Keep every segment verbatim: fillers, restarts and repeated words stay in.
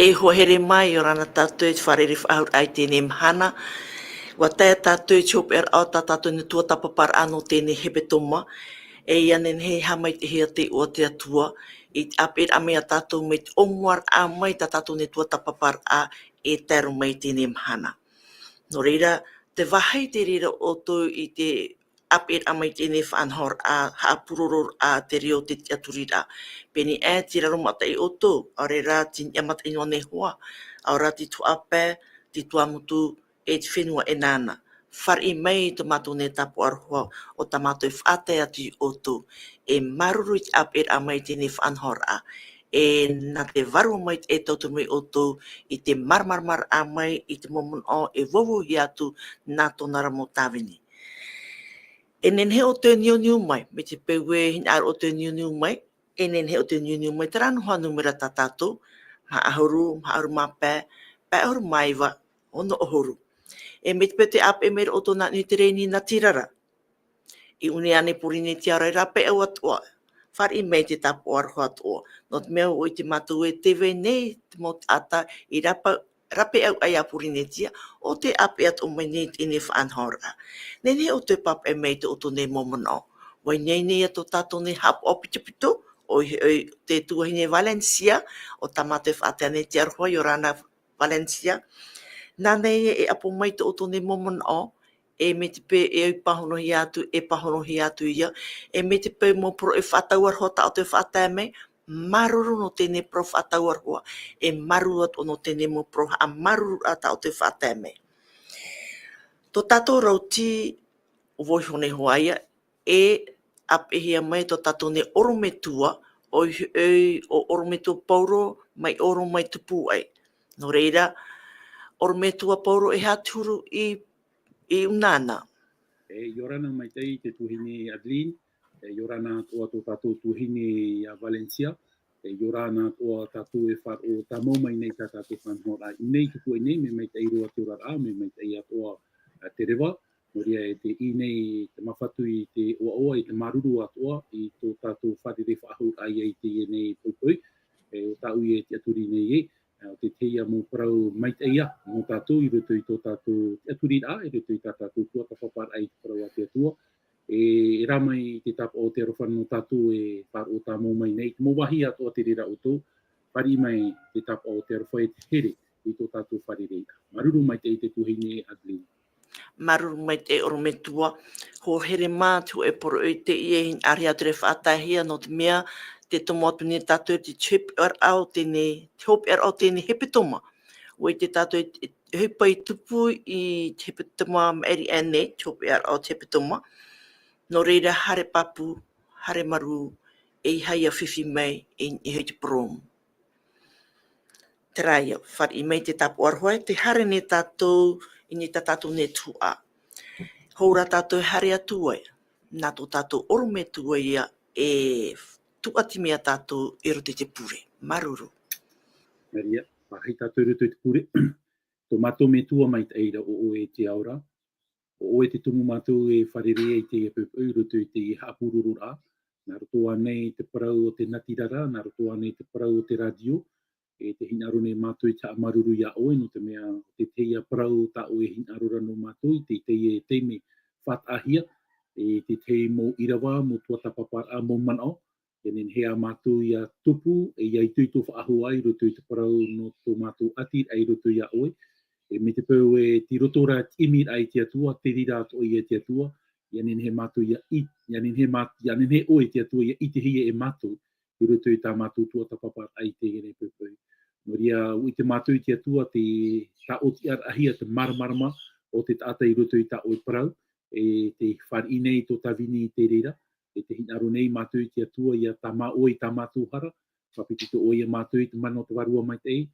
Te hoa here mai, ʻia ora na tātou i te fārereiraʻa faʻahou i teie mahana. ʻUa tae tātou i te hopeʻaraʻa o tā tātou nei tuatāpaparaʻa nō teie hepetoma. E ʻia nehenehe e haʻamaitaʻihia te iʻoa o te Atua i te ʻāpeʻeraʻa mai ia tātou mai te ʻōmuaraʻa mai tā tātou nei tuatāpaparaʻa e tae roa mai i teie mahana. Nō reira, tē vāhi te reira ʻoutou i te ʻāpeʻeraʻa mai i teie faʻanahoraʻa, haʻapurororaʻa, te reo, te tiʻaturiraʻa. Pēneiaʻe, tei raro mataʻi ʻoutou, ʻaore rā, tei niʻa mataʻi noa nei hoʻi, ʻaore rā, te tuhaʻa pae, te Tuamotu, e te fenua e nānā. Fāriʻi mai i tō mātou nei tāpaʻo aroha, ʻo tā mātou e faʻatae atu ia ʻoutou. E māuruuru i te ʻāpeʻeraʻa mai i teie faʻanahoraʻa. E nā te Vārua Maitaʻi e tauturu mai ia ʻoutou i te māramaramaraʻa mai i te mau manaʻo e vauvauhia atu nā tōna ra mau tāvini. E nehenehe ʻoutou e niuniu mai, mai te peu e hinaʻaro ʻoutou e niuniu mai, e nehenehe ʻoutou e niuniu mai, terā noa hoʻi nūmera tā tātou, maha ʻahuru, maha ʻahuru mā pae, pae ʻahuru mā iva, ono ʻahuru. E mai te peu tē ʻāpeʻe mai ra ʻoutou nā niʻa i te rēni natirara. I ʻō nei ānei Pōrīnetia, ʻaore rā, pae ʻau atoʻa. Fāriʻi mai te tāpaʻo aroha atoʻa. Nō te mea ʻua ʻite mātou e tē vai nei te mau taʻata i rāpae, rāpae ʻau aʻe ia Pōrīnetia, ʻo tē ʻāpeʻe atoʻa mai nei i teie faʻanahoraʻa. Nehenehe ʻoutou e pāpaʻi mai i tō ʻoutou nei mau manaʻo. ʻUa ʻi niʻa nei ia tō tātou nei haʻapaʻo pitopito, ʻoia hoʻi te tuahine Valencia, ʻo tā mātou e faʻatae nei, te aroha, ʻia ora na Valencia. Nāna e ʻapo mai tō ʻoutou nei mau manaʻo, e mai te peu e ʻoi pāhonohia atu, e pāhonohia atu ia, e mai te peu mau parau e faʻatau aroha tā ʻoutou e faʻatae mai, māuruuru nō teie parau faʻatau aroha, e māuruuru atoʻa nō teie mau parau haʻamāuruuru tā ʻoutou e faʻatae mai. Tō tātou rauti, ʻua vaiiho nei hoʻi ia, e ʻāpeʻehia mai tō tātou nei ʻorometua, ʻoia hoʻi ʻo ʻorometua Paulo, mai ʻō roa mai Tupū ai. Nō reira, ʻorometua Paulo, e aha te huru i, i ʻō na? E, ʻia ora na maitaʻi te tuahine Adeline, e, ʻia ora na atoʻa tō tātou tuahine ia Valencia, e, ʻia ora na atoʻa tātou e faʻaroʻo tāmau mai nei tā tātou faʻanahoraʻa i ʻō nei i te pō nei, mea maitaʻi roa te oraraʻa, mea maitaʻi atoʻa, a, te reva, nō reira e tē ʻī nei te Māfatu i te ʻoaʻoa, i te māuruuru atoʻa, i tō tātou fārereiraʻa faʻahou ia i teie nei poʻipoʻi, e, ʻo tāʻu ia e tiʻaturi nei ē, ʻo te tahi mau parau maitaʻi ia nō tātou i roto i tō tātou tiʻaturiraʻa, i roto i tā tātou tuatāpaparaʻa i te parau a te Atua, e, e rā mai te tāpaʻo o te aroha nō tātou e faʻaroʻo tāmau mai nei, i te mau vāhi atoʻa te reira ʻoutou, fāriʻi mai te tāpaʻo o te aroha e te here i tō tātou fārereiraʻa. Māuruuru maitaʻi te tuahine Adeline. Māuruuru maitaʻi ʻorometua, hoa here mā, te hōʻē poroʻi teie e hinaʻaro atu ra e faʻataehia, nō te mea, tē tomo atu nei tātou i te hopeʻaraʻa o teie, te hopeʻaraʻa o teie hepetoma. ʻUa ʻite tātou i te, te ʻohipa i tupu i te hepetoma maʻiri aʻe nei, te hopeʻaraʻa o te hepetoma. Nō reira, haere pāpū, haere marū, ʻeiaha ia fifi mai i, i niʻa i te porōmu. Terā ia, fāriʻi mai te tāpaʻo aroha, tē haere nei tātou i niʻa i tā tātou nei tuhaʻa. Hou rā tātou e haere atu ai, nā tō tātou ʻorometua ia e tūʻati mai ia tātou i roto i te pure. Māuruuru. Nā reira, fāriʻi tātou i roto i te pure. Tō mātou Metua maitaʻi ra, ʻo ʻoe te ao ra, ʻo ʻoe te tumu mātou e fārerei ai i teie poʻipoʻi i roto i teie haʻapurororaʻa. Nā roto ānei i te parau o te natirara, nā roto ānei i te parau o te rātio, e tē hinaʻaro nei mātou i te haʻamāuruuru ia ʻoe, nō te mea, ʻo te tahi ia parau tā ʻoe e hinaʻaro ra nō mātou, i te, i teie taime faʻataʻahia, e te tahi mau ʻīrava, mau tuatāpaparaʻa, mau manaʻo, ʻia nehenehe ā mātou ʻia tupu, e ʻia itoito faʻahou ai i roto i te parau nō tō mātou ʻati i roto ia ʻoe. E mai te peu e tei roto ra te ʻimiraʻa i te Atua, te reira atoʻa ia te Atua, ʻia nehenehe mātou ʻia ʻi-, ʻia nehenehe mā-, ʻia nehenehe ʻoe te Atua ʻia ʻitehia e mātou, i roto i tā mātou tuatāpaparaʻa i teie nei poʻipoʻi. Nō reira, ʻua ʻite mātou i te Atua, te tāʻotiʻaraʻahia te māramarama o te taʻata i roto i tā ʻoe parau, e tē fāriʻi nei tō tāvini i te reira, e tē hinaʻaro nei mātou i te Atua ʻia tāmā ʻoe i tā mātou hara, faʻapitopito ʻoe ia mātou i te mana o te Vārua Maitaʻi,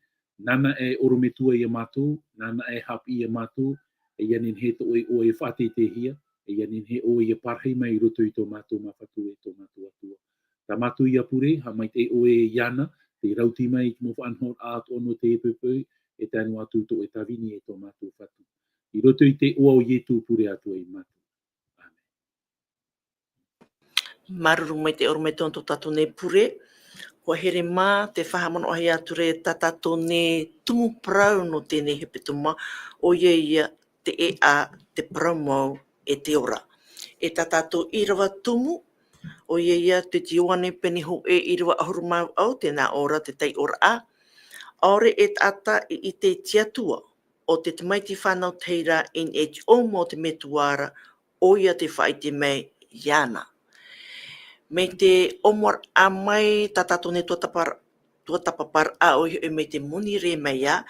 nāna e ʻorometua ia mātou, nāna e haʻapiʻi ia mātou, e ʻia nehenehe tō ʻoe iʻoa e faʻateiteihia, e ʻia nehenehe ʻoe ʻia parahi mai i roto i tō mātou Māfatu e tō mātou Atua. Tā mātou ia pure, haʻamaitaʻi ʻoe iāna, tē rauti mai i te mau faʻanahoraʻa atoʻa nō teie poʻipoʻi, e tae noa atu tō ʻoe tāvini e tō mātou Fatu. I roto i te iʻoa o Ietu pure atoʻa ia mātou. Āmene. Māuruuru maitaʻi ʻorometua tō tātou nei pure. Kua here mā te faʻahaʻamanaʻohia atu ra tā tātou nei tumu parau nō teie nei hepetoma, ʻoia ia te ʻēʻa, te parau mau, e te ora. E tā tātou ʻīrava tumu, ʻoia ia te Ioane pene hōʻē ʻīrava ʻahuru mā vaʻu, tē nā ʻō ra te taiʻoraʻa. ʻAore e taʻata i ʻite i te Atua, ʻo te tamaiti fānau tahi rā, ʻinaha te ʻōmua o te Metua ra, ʻoia tē faʻaʻite mai iāna. Mai te ʻōmuaraʻa mai tā tātou nei tuatāpapa, tuatāpaparaʻa ʻoia hoʻi mai te moni Ieremaia,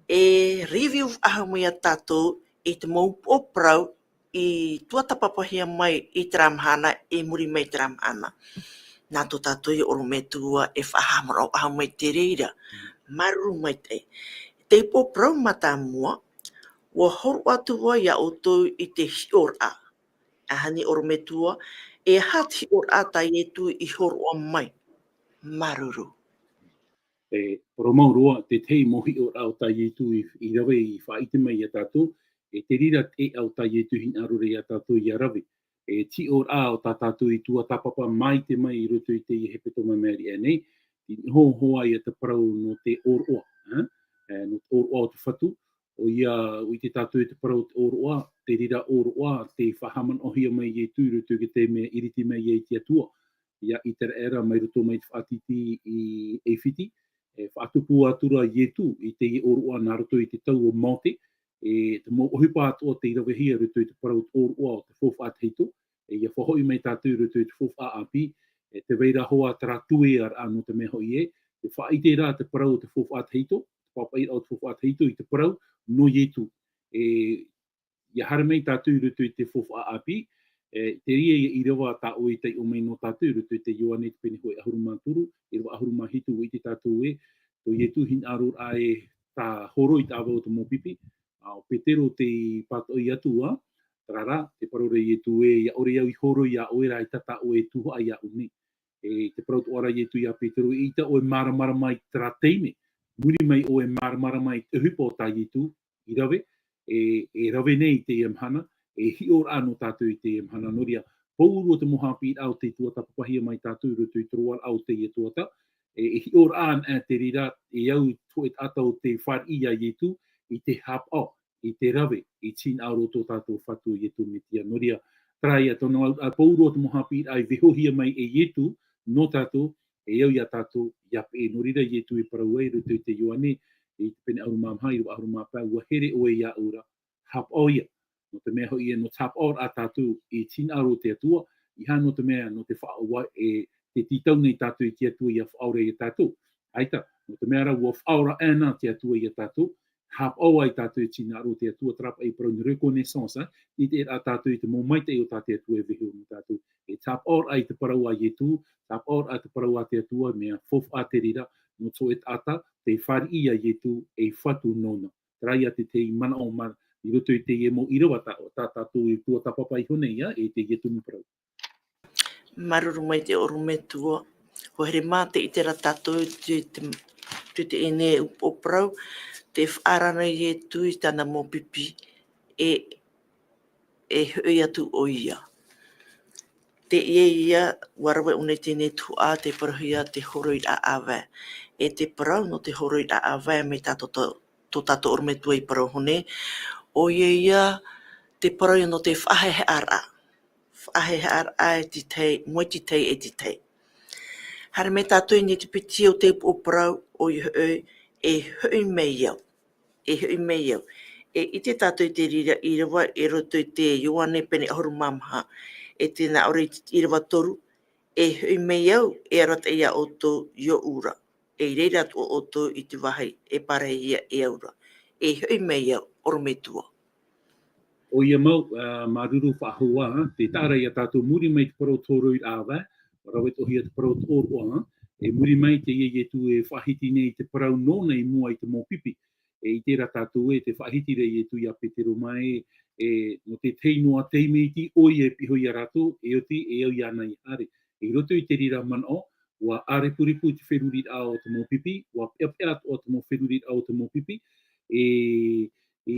e review faʻahou mai ia tātou i te mau upoʻo parau i tuatāpapahia mai i terā mahana, i muri mai terā mahana. Nā tō tātou ia ʻorometua e faʻahaʻamanaʻo faʻahou mai te reira. Māuruuru maitaʻi. Te upoʻo parau mātāmua, ʻua hōroʻa atu vau ia ʻoutou i te hiʻoraʻa. ʻAhani ʻorometua, e aha te hiʻoraʻa tā Ietu i hōroʻa mai? Māuruuru. E, parau mau roa, te tahi mau hiʻoraʻa o tā Ietu i, i rave i faʻaʻite mai ia tātou, e te reira te ʻēʻa o tā Ietu hinaʻaro ra ia tātou ia rave. E te hiʻoraʻa o tā tātou i tuatāpapa maite mai i roto i teie hepetoma mai riʻi aʻe nei, i hōhoʻa ia te parau nō te ʻōroʻa, ā? E, nō te ʻōroʻa o te Fatu, ʻoia, ʻua ʻite tātou i te parau o te ʻōroʻa, te reira ʻōroʻa, tē faʻahaʻamanaʻohia mai Ietu i roto i te mea ʻiriti mai ai te Atua ia ʻĪteraʻera mai roto mai te faʻatītī i ʻAifiti, e faʻatupu atu ra Ietu i teie ʻōroʻa nā roto i te tau o Mōte, e te mau ʻohipa atoʻa tei ravehia i roto i te parau o te ʻōroʻa o te faufaʻa tahito, e ʻia faʻahoʻi mai tātou i roto i te faufaʻa ʻāpī, e tē vai ra hoʻi terā tueraʻa nō te mea hoʻi ē, tē faʻaʻite ra te parau o te faufaʻa tahito, te pāpaʻiraʻa o te faufaʻa tahito i te parau nō Ietu. E, ʻia haere mai tātou i roto i te faufaʻa ʻāpī, e, te reira ia ʻīrava tā ʻoe i taiʻo mai nō tātou i roto i te Ioane te pene hōʻē ʻahuru mā toru, ʻīrava ʻahuru mā hitu, ʻua ʻite tātou ē, tō Ietu hinaʻaro ra e tē horoi i te ʻāvae o te mau pipi, ā, ʻo Petero tei pātoʻi atu ā, terā rā, tē parau ra Ietu ē, ʻia ʻore au i horoi iā ʻoe, rā ʻaita tā ʻoe e tuhaʻa iāʻu nei. E te parau atoʻa ra Ietu iā Petero, eʻita ʻoe māramarama i terā taime, muri mai ʻoe māramarama i te ʻohipa o tā Ietu i rave, e, e rave nei i teie mahana, e hiʻoraʻa nō tātou i teie mahana. Nō reira, pauroa te mau haʻapiʻiraʻa o tei tuatāpapahia mai tātou i roto i te roaraʻa o teie tuhaʻa, e, e hiʻoraʻa anaʻe te reira, e au te hōʻē taʻata ʻo tē fāriʻi iā Ietu i te haʻapaʻo, i te rave, i te hinaʻaro o tō tātou Fatu ʻo Ietu Metia. Nō reira, terā ia tōna, ā, pauroa te mau haʻapiʻiraʻa i vaihohia mai e Ietu nō tātou, e au iā tātou, ʻia peʻe. Nō reira Ietu i parau ai, i roto i te Ioane, i te pene ʻahuru mā maha, ʻīrava ʻahuru mā pae, ʻua here ʻoe iāʻu ra, haʻapaʻo ia. Nō te mea hoʻi ē, nō te haʻapaʻoraʻa tātou i te hinaʻaro o te Atua, ʻeiaha nō te mea, nō te faʻaora, e tē tītau nei tātou i te Atua ʻia faʻaora iā tātou. ʻAita, nō te mea rā, ʻua faʻaora anaʻe te Atua iā tātou, haʻapaʻo ai tātou i te hinaʻaro o te Atua, terā paʻi parau nō reconnaissance, ā, i te ʻite ra tātou i te mau maitaʻi o tā te Atua e vaiiho nō tātou. E te haʻapaʻoraʻa i te parau a Ietu, te haʻapaʻoraʻa i te parau a te Atua, mea faufaʻa te reira, nō te hōʻē taʻata, tē fāriʻi iā Ietu ei Fatu nōna. Terā ia te tahi manaʻo mā, i roto i teie mau ʻīrava tā, tā tātou e tuatāpapa iho nei, ā, e teie tumu parau. Māuruuru maitaʻi ʻorometua. ʻUa here mā te ʻite ra tātou i te, te, te, teie nei upoʻo parau, tē faʻaara ra Ietu i tāna mau pipi, e, e hoʻi atu ʻoia. Teie ia, ʻua rave ʻōna i teie nei tuhaʻa, tē parauhia te horoiraʻa ʻāvae. E te parau nō te horoiraʻa ʻāvae mai tā tō, tō, tō tātou ʻorometua i parau iho nei, ʻoia ia te parau nō te faʻahaʻehaʻaraʻa. Faʻahaʻehaʻaraʻa e te tahi, mai te tahi i te tahi. Haere mai tātou i niʻa i te piti o te upoʻo parau, ʻoia hoʻi, e hoʻi mai au. E hoʻi mai au. E ʻite tātou i te reira ʻīrava i roto i te Ioane pene ʻahuru mā maha, e tē nā ʻō ra i te ʻīrava toru, e hoʻi mai au, e arataʻi iā ʻoutou i ʻōʻou ra. E i reira atoʻa ʻoutou i te vāhi e pārahihia e au ra. E hoʻi mai au, ʻorometua. ʻOia mau, ā, māuruuru faʻahou ā, tē taʻa ra ia tātou muri mai te parau o te horoiraʻa ʻāvae, ʻua rave atoʻahia te parau o te ʻōroʻa, ā, e muri mai teie Ietu e faʻahiti nei i te parau nōna i mua i te mau pipi. E ʻite ra tātou ē, tē faʻahiti ra Ietu iā Petero mā ē, e, nō te tahi noa taime iti, ʻoia e piʻi iho iā rātou, e oti, e au iāna i haere. I roto i te reira manaʻo, ʻua ʻārepurepu te feruriraʻa o te mau pipi, ʻua peʻapeʻa atoʻa te mau feruriraʻa o te mau pipi, e, e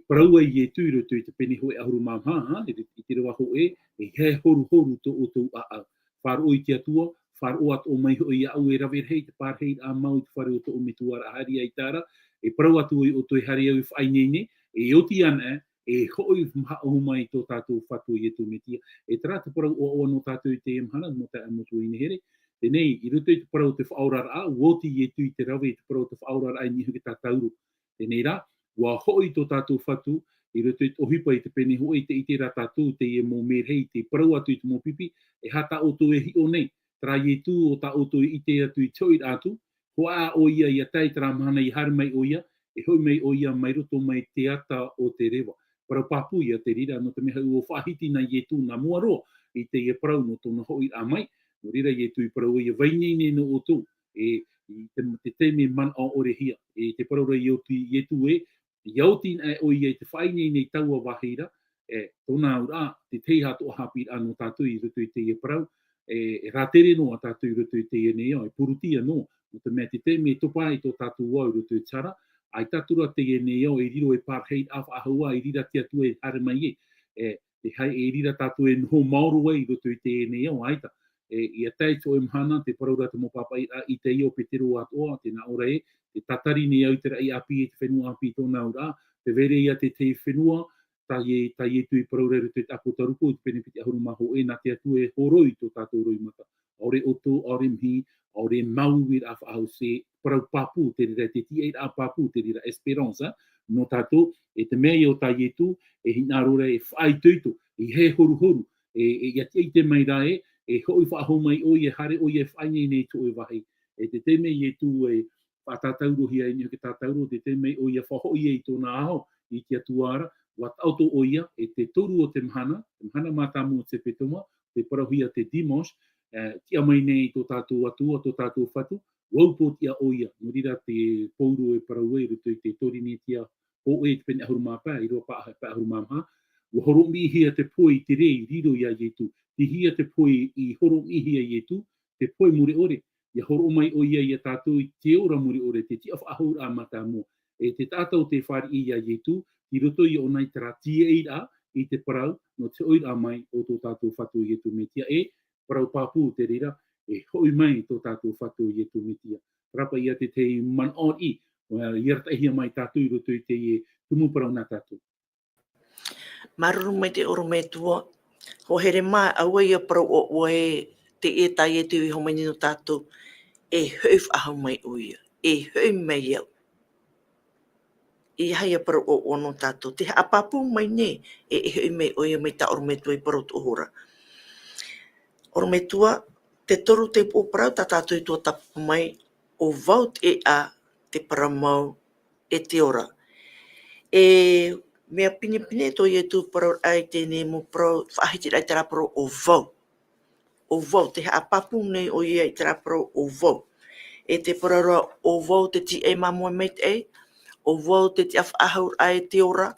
parau ai Ietu i roto i te pene hōʻē ʻahuru mā maha, ā, i te, i te ʻīrava hōʻē, e haehoruhoru tō ʻoutou ʻāʻau. Faʻaroʻo i te Atua, faʻaroʻo atoʻa mai hoʻi iāʻu e rave rahi te pārahiraʻa mau i te fare o tōʻu metua ra, haere ʻaita ra, e parau atu ʻoe, ʻoutou e haere au i faʻaineine, e oti ana, e hoʻi faʻahou mai tō tātou Fatu ʻo Ietu Metia. E terā te parau ʻoaʻoa nō tātou i teie mahana, nō te ʻāmotu i nehere. Teie nei, i roto i te parau o te faʻaoraraʻa, ʻua oti Ietu i te rave i te parau o te faʻaoraraʻa i niʻa iho i te tātauro. Teie nei rā, ʻua hoʻi tō tātou Fatu, i roto i te ʻohipa i te pene hōʻē, tē ʻite ra tātou, teie mau merahi, tē parau atu i te mau pipi, e aha tā ʻoutou e hiʻo nei, terā Ietu ʻo tā ʻoutou e ʻite atu i te hoʻiraʻa atu, hoʻi ʻoia ʻia tae i terā mahana ʻia haere mai ʻoia, e hoʻi mai ʻoia mai roto mai te ata o te reva. Parau pāpū ïa te reira, nō te mea hoʻi ʻua faʻahiti na Ietu nā mua roa i teie parau nō tōna hoʻiraʻa mai, nō reira Ietu i parau ïa, faʻaineine noa ʻoutou, e, i te, te taime manaʻo ʻore hia, e te parau ra ʻia oti Ietu ē, ʻia oti anaʻe ʻoia i te faʻaineine i taua vāhi ra, e, tōna auraʻa, te tahi atoʻa haʻapiʻiraʻa nō tātou i roto i teie parau, e, e rātere noa tātou i roto i teie nei ao, e purutia noa, nō te mea te taime e topa ai tō tātou ao i roto i te hara, ʻaita atu ra teie nei ao, e riro ei pārahiraʻa faʻahou ā, i reira te Atua e haere mai ē, e, te hai, e reira tātou e noho maoro ai i roto i teie nei ao, ʻaita. E, ʻia tae i te hōʻē mahana, tē parau ra te mau pāpaʻiraʻa i te ao, Petero atoʻa, tē nā ʻō ra ē, tē tatari nei au i te raʻi ʻāpī, e te fenua ʻāpī i tōna auraʻa, tē vai ra ïa te tahi fenua, tā Ie-, tā Ietu i parau ra i roto i te ʻĀpōtarupo, i te pene piti ʻahuru mā hōʻē, nā te Atua e horoi tō tātou roimata. ʻAore ʻoto, ʻaore mihi, ʻaore māuiuiraʻa faʻahou, e parau pāpū te reira, te tiʻairaʻa pāpū te reira, espérance, nō tātou, e te mea ïa ʻo tā Ietu, e hinaʻaro ra e faʻaitoito, e hē horuhoru, e, e, ʻia tiʻa ʻite mai ra ē, e hoʻi faʻahou mai ʻoia, e haere ʻoia e faʻaineine i te hōʻē vāhi. E te taime Ietu e faʻatātaurohia i niʻa i te tātauro, te taime ʻoia faʻahoʻi ai i tōna aho i te Atua ra, ʻua taʻoto ʻoia, e te toru o te mahana, te mahana mātāmua o te hepetoma, tē parauhia te dimanche, e, tiʻa mai nei tō tātou Atua, tō tātou Fatu, ʻua upootiʻa ʻoia, nō reira te Pauro e parau ai i roto i te Torinetia hōʻē, te pene ʻahuru mā pae, ʻīrava pae, pae ʻahuru mā maha, ʻua horoʻa mai hia te pohe i te rē i riro ia Ietu, tei hea te pohe i horoʻa mai hia Ietu, te pohe mure ʻore, ʻia horoʻa mai ʻoia ia tātou i te ora mure ʻore, te tiʻa faʻahou ra mātāmua, e te taʻata o tē fāriʻi ia Ietu, i roto ia ʻōna i terā tiʻairaʻa, i te parau, nō te hoʻiraʻa mai o tō tātou Fatu Ietu Metia, e parau pāpū te reira, e hoʻi mai tō tātou Fatu Ietu Metia. Terā paʻi ia te tahi manaʻo riʻi, ʻia arataʻihia mai tātou i roto i teie tumu parau nā tātou. Māuruuru maitaʻi ʻorometua, hoa here mā, ʻaua ia parau ʻoaʻoa ē, teie tā Ietu i hōmai nei nō tātou, e hoʻi faʻahou mai ʻoia, e hoʻi mai au. E aha ia parau ʻoaʻoa nō tātou, tē haʻapāpū mai nei, e, e hoʻi mai ʻoia mai tā ʻorometua i parau atoʻa ra. ʻOrometua, te toru te upoʻo parau tā tātou i tuatāpapa mai, ʻo vau te ʻēʻa, te parau mau, e te ora. E mea pinepine tō Ietu parauraʻa i teie nei mau parau, faʻahitiraʻa i terā parau ʻo vau. ʻO vau, tē haʻapāpū nei ʻoia i terā parau ʻo vau. E te parau ra ʻo vau te tīaʻi māmoe maitaʻi, ʻo vau te tiʻa faʻahouraʻa e te ora,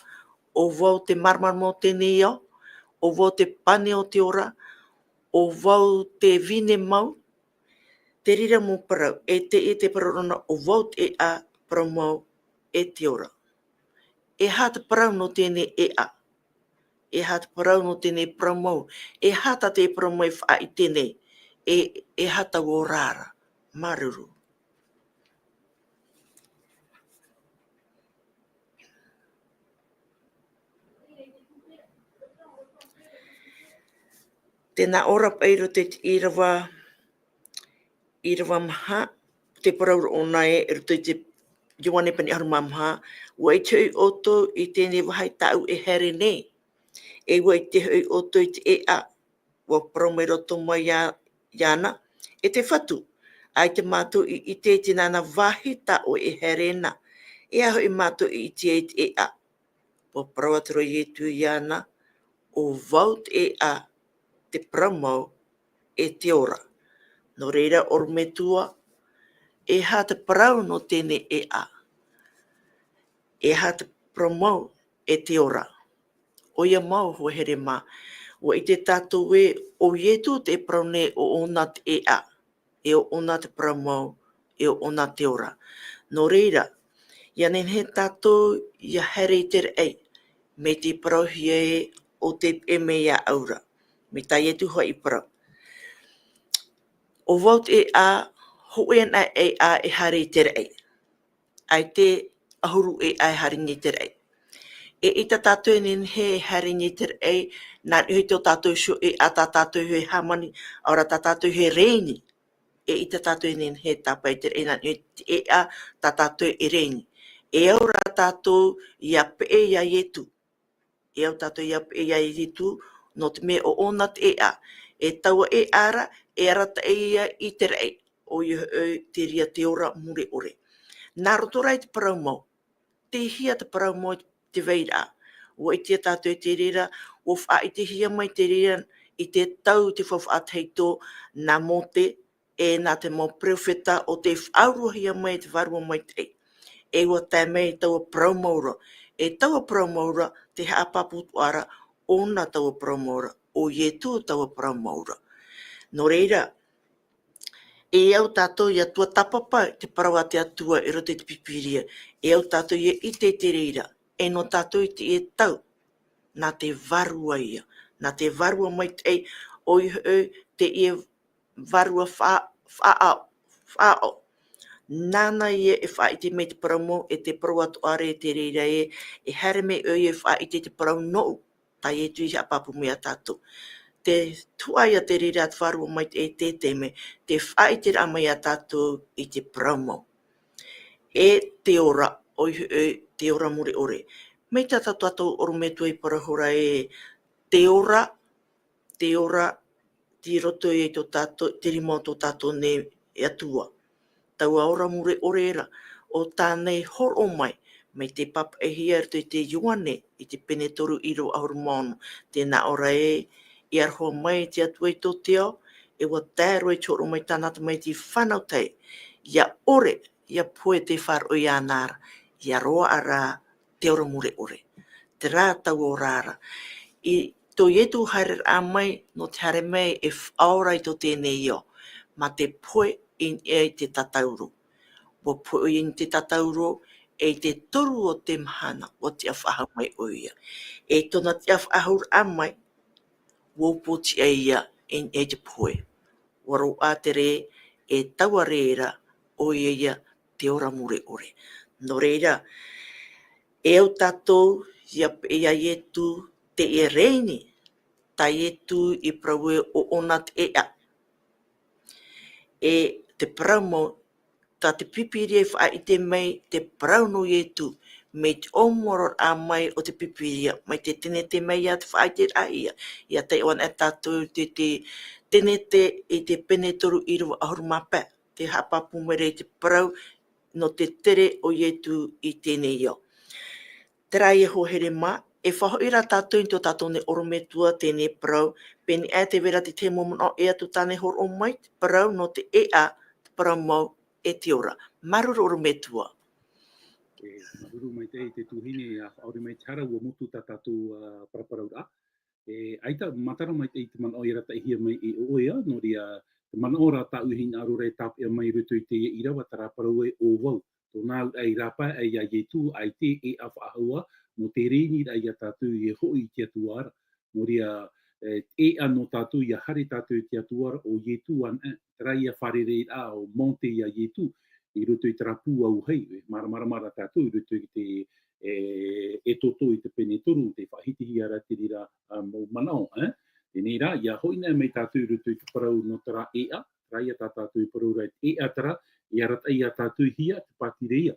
ʻo vau te māramarama o teie nei ao, ʻo vau te pane o te ora, ʻo vau te vine mau, te reira mau parau, e te, e te parau ra nā ʻo vau te ʻēʻa, parau mau, e te ora. E aha te parau nō teie nei ʻēʻa? E aha te parau nō teie nei parau mau? E aha tā te parau mau e faʻaʻite nei? E, e aha taua ora ra? Māuruuru. Tē nā ʻō ra paʻi i roto i te ʻīrava, ʻīrava maha, te parau ra ʻōna ē, i roto i te Ioane pene ʻahuru mā maha, ʻua ʻite hoʻi ʻoutou i teie nei vāhi tāʻu e haere nei, e ʻua ʻite hoʻi ʻoutou i te ʻēʻa, ʻua parau mai roto mai iā, iāna, e te Fatu, ʻaita mātou i ʻite i teie nei vāhi tā ʻoe e haere na, e aha hoʻi mātou i ʻite ai i te ʻēʻa? ʻUa parau atu ra Ietu iāna, ʻo vau te ʻēʻa, te parau mau, e te ora. Nō reira, ʻorometua, e aha te parau nō teie nei ʻēʻa? E aha te parau mau, e te ora? ʻOia mau, hoa here mā, ʻua ʻite tātou ē, ʻo Ietu tē parau nei ʻo ʻōna te ʻēʻa, e ʻo ʻōna te parau mau, e ʻo ʻōna te ora. Nō reira, ʻia nehenehe tātou ʻia haere i te raʻi, mai te parauhia ē ʻo tē peʻe mai iāʻu ra, mai tā Ietu hoʻi i parau. ʻO vau te ʻēʻa, hōʻē anaʻe ʻēʻa e haere i te raʻi. ʻAita e ʻahuru ʻēʻa e haere nei i te raʻi. E ʻita tātou e nehenehe e haere nei i te raʻi, nā niʻa i tō tātou iho ʻēʻa tā tātou e hāmani, ʻaore rā tā tātou e rēni. E ʻita tātou e nehenehe e tāpae i te raʻi, nā niʻa i te ʻēʻa tā tātou e rēni. E au rā tātou ʻia peʻe ia Ietu. E au tātou ʻia peʻe ia Ietu, nō te mea ʻo ʻōna te ʻēʻa. E taua ʻēʻa ra, e arataʻi ia i te raʻi, ʻoia hoʻi te reira te ora mure ʻore. Nā roto rā i te parau mau, tei hea te parau mau i te vairaʻa? ʻUa ʻite tātou i te reira, ʻua faʻaʻitehia mai te reira i te tau te faufaʻa tahito nā Mōte, e nā te mau peropheta ʻo tē faʻauruahia mai e te Vārua Maitaʻi. E ʻua tae mai taua parau mau ra, e taua parau mau ra, te haʻapāpū atoʻa ra, ʻōna taua parau mau ra, ʻo Ietu taua parau mau ra. Nō reira, e au tātou ʻia tuatāpapa i te parau a te Atua i roto i te Pīpīria, e au tātou ʻia ʻite i te reira, e nō tātou i teie tau, nā te Vārua ia, nā te Vārua Maitaʻi, ʻoia hoʻi teie Vārua fa-, faʻaʻao, faʻaʻao. Nāna ia e faʻaʻite mai te parau mau, e te parau atoʻa ra i te reira ē, e haere mai ʻoia e faʻaʻite i te parau nōʻu, tā Ietu i haʻapāpū mai ia tātou. Te tuhaʻa ia te reira a te Vārua Maitaʻi i te taime, te faʻaʻiteraʻa mai ia tātou i te parau mau. E te ora, ʻoia hoʻi te ora mure ʻore. Mai tā tātou ʻorometua i parau ra ē, te ora, te ora, tei roto i tō tātou, te rima o tō tātou nei Atua. Taua ora mure ʻore ra, ʻo tāna i hōroʻa mai, mai te pāpaʻihia i roto i te Ioane, i te pene toru ʻīrava ʻahuru mā ono, tē nā ʻō ra ē, i aroha mai te Atua i tō te ao, e ʻua tae roa i te hōroʻa mai tāna Tamaiti fānau tahi, ʻia ʻore, ʻia pohe tei faʻaroʻo iāna ra, ʻia roaʻa rā te ora mure ʻore. Terā taua ora ra. I tō Ietu haereraʻa mai, nō te haere mai e faʻaora i tō teie nei ao, mā te pohe i niʻa i te tatauro. ʻUa pohe ʻoia i niʻa i te tatauro, e i te toru o te mahana, ʻua tiʻa faʻahou mai ʻoia. E tōna tiʻa faʻahouraʻa mai, ʻua upoʻotiʻa ïa i niʻa i te pohe. ʻUa roaʻa te rē, e taua rē ra, ʻoia ïa te ora mure ʻore. Nō reira, e au tātou, ʻia peʻe ia Ietu, teie rēni, tā Ietu i parau ē ʻo ʻōna te ʻēʻa. E te parau mau, tā te Pīpīria e faʻaʻite mai te parau nō Ietu, mai te ʻōmuaraʻa mai o te Pīpīria, mai te Tenete mai ia te faʻaʻiteraʻahia, ʻia taiʻo anaʻe tātou te, te Tenete i te pene toru ʻīrava ʻahuru mā pae, tē haʻapāpū mai ra i te parau nō te tere o Ietu i teie nei ao. Terā ïa hoa here mā, e faʻahoʻi rā tātou i tō tātou nei ʻorometua teie nei parau, pēneiaʻe tē vai ra te tahi mau manaʻo ʻē atu tāna i hōroʻa mai, te parau nō te ʻēʻa, te parau mau, e te ora. Māuruuru ʻorometua. E, māuruuru maitaʻi te tuahine, ʻia faʻaʻore mai te hara, ʻua motu tā tātou, ā, paraparauraʻa. E, ʻaita, matara maitaʻi te manaʻo i arataʻihia mai e ʻoe, ā, nō reira, te manaʻo rā tāʻu e hinaʻaro ra e tāpeʻa mai i roto i teie ʻīrava, terā parau ē ʻo vau. Tōna auraʻa i rāpae ai ia Ietu, ʻaita e ʻēʻa faʻahou ā, nō te rēni rā ia tātou e hoʻi i te Atua ra. Nō reira, e, ʻēʻa nō tātou, ʻia haere tātou i te Atua ra, ʻo Ietu anaʻe, terā ïa fārereiraʻa o Mōte ia Ietu, i roto i terā pū auahi, e māramarama rā tātou i roto i te, e, Exodo i te pene toru, tē faʻahitihia ra te reira, ā, mau manaʻo, ē? Teie rā, ʻia hoʻi anaʻe mai tātou i roto i te parau nō terā ʻēʻa, terā ïa tā tātou i parau ra, e ʻēʻa terā, e arataʻi ia tātou hia te pātireia.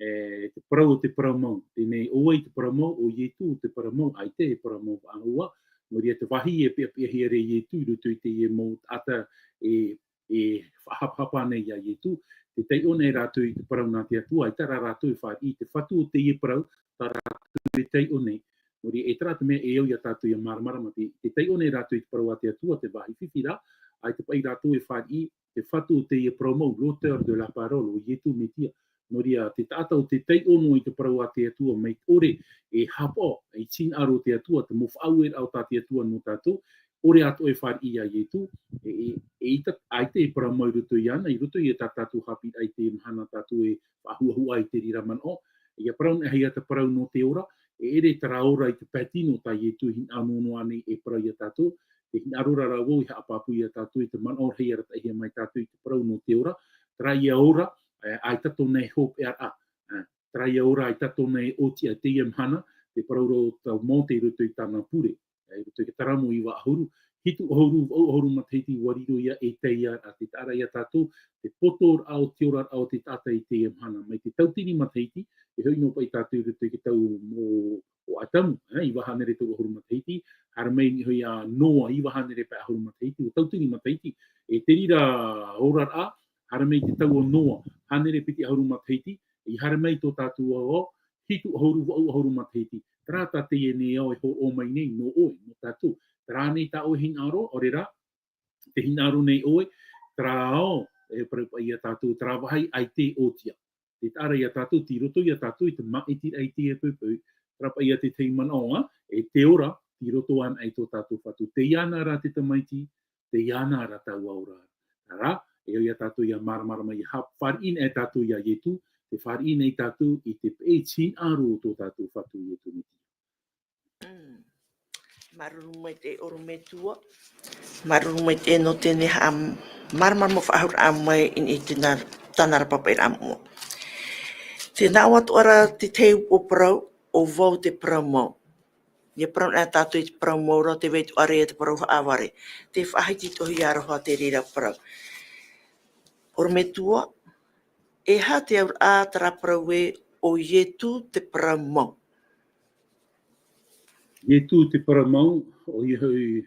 E, te parau o te parau mau, teie nei ʻo vai te parau mau, ʻo Ietu te parau mau, ʻaita e parau mau faʻahou ā, nō reira te vāhi e peʻapeʻahia ra e Ietu i roto i teie mau taʻata e, e faʻahapahapa nei ia Ietu, tē taiʻo nei rātou i te parau nā te Atua, ʻaita rā rātou e fāriʻi i te fatu o teie parau, tā rātou e taiʻo nei. Nō reira, e terā te mea e au ia tātou ʻia māramarama, tē, tē taiʻo nei rātou i te parau a te Atua, te vāhi fifi rā, ʻaita paʻi rātou e fāriʻi, te fatu o teie parau mau, l'auteur de la parole, ʻo Ietu Metia. Nō reira, te taʻata ʻo tē taiʻo noa i te parau a te Atua, mai te ʻore e haʻapaʻo, e hinaʻaro te Atua, te mau faʻaueraʻa o tā te Atua nō tātou, ʻore atoʻa e fāriʻi ia Ietu, e, e, e ʻita, ʻaita e parau mau i roto iāna, i roto i tā tātou haʻapiʻiraʻa i te mahana tātou e faʻahuahua i te reira manaʻo, ʻia parau anaʻe hia te parau nō te ora, e ʻere terā ora i te pae tino tā Ietu e hinaʻaro noa nei e parau ia tātou, Te hinaʻaro ra rā vau i haʻapāpū ia tātou i te manaʻo rahi e arataʻihia mai tātou i te parau nō te ora, terā ia ora, e, ʻaita tōna e hopeʻaraʻa, e, terā ia ora ʻaita tōna e ʻōtiʻa i teie mahana, te parau ra o tā Mōte i roto i tāna pure, e, i roto i te Taramo iva ʻahuru, hitu ʻahuru, vaʻu ʻahuru matahiti ʻua riro ia ei taiaraʻa, te taʻa ra ia tātou, te poto ra o te oraraʻa o te taʻata i teie mahana, mai te tauatini matahiti, e hoʻi noa paʻi tātou i roto i te tau mō, o Atamu, e, iva hānere toru ʻahuru matahiti, haere mai nei hoʻi ia Noa, iva hānere pae ʻahuru matahiti, ʻua tauatini matahiti, e te reira oraraʻa, haere mai te tau o Noa, hānere piti ʻahuru matahiti, i haere mai tō tātou ao, hitu ʻahuru, vaʻu ʻahuru matahiti, terā tā teie nei ao e hōroʻa mai nei nō ʻoe, nō tātou, terā nei tā ʻoe hinaʻaro, ʻaore rā, te hinaʻaro nei ʻoe, terā ao, e parau paʻi ia tātou, terā vāhi ʻaita e ʻōtiʻa. Te taʻa ra ia tātou, tei roto ia tātou i te māʻitiraʻa i teie poʻipoʻi, terā paʻi ia te tahi manaʻo, e te ora, tei roto anaʻe i tō tātou Fatu. Tei iāna ra te Tamaiti, tei iāna ra taua ora. Terā, e au ia tātou ia māramarama, ia ha-, fāriʻi nei tātou ia Ietu, tē fāriʻi nei tātou i te peʻe hinaʻaro o tō tātou Fatu Ietu Metia. Mm. Māuruuru maitaʻi ʻorometua. Māuruuru maitaʻi nō teie nei haʻamāramarama faʻahou raʻa mai i niʻa i tāna, tāna ra papaʻiraʻa moʻa. Tē nā ʻō atoʻa ra te tahi upoʻo parau, ʻo vau te parau mau. ʻIa parau anaʻe tātou i te parau mau ra, tē vai atoʻa ra ia te parau haʻavare. Tē faʻahiti atoʻa hia aroha te reira parau. ʻOrometua, e aha te auraʻa terā parau ē, ʻo Ietu te parau mau? Ietu te parau mau, ʻoia hoʻi,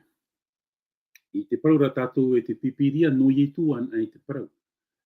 i te parau ra tātou e te Pīpīria, nō Ietu anaʻe te parau.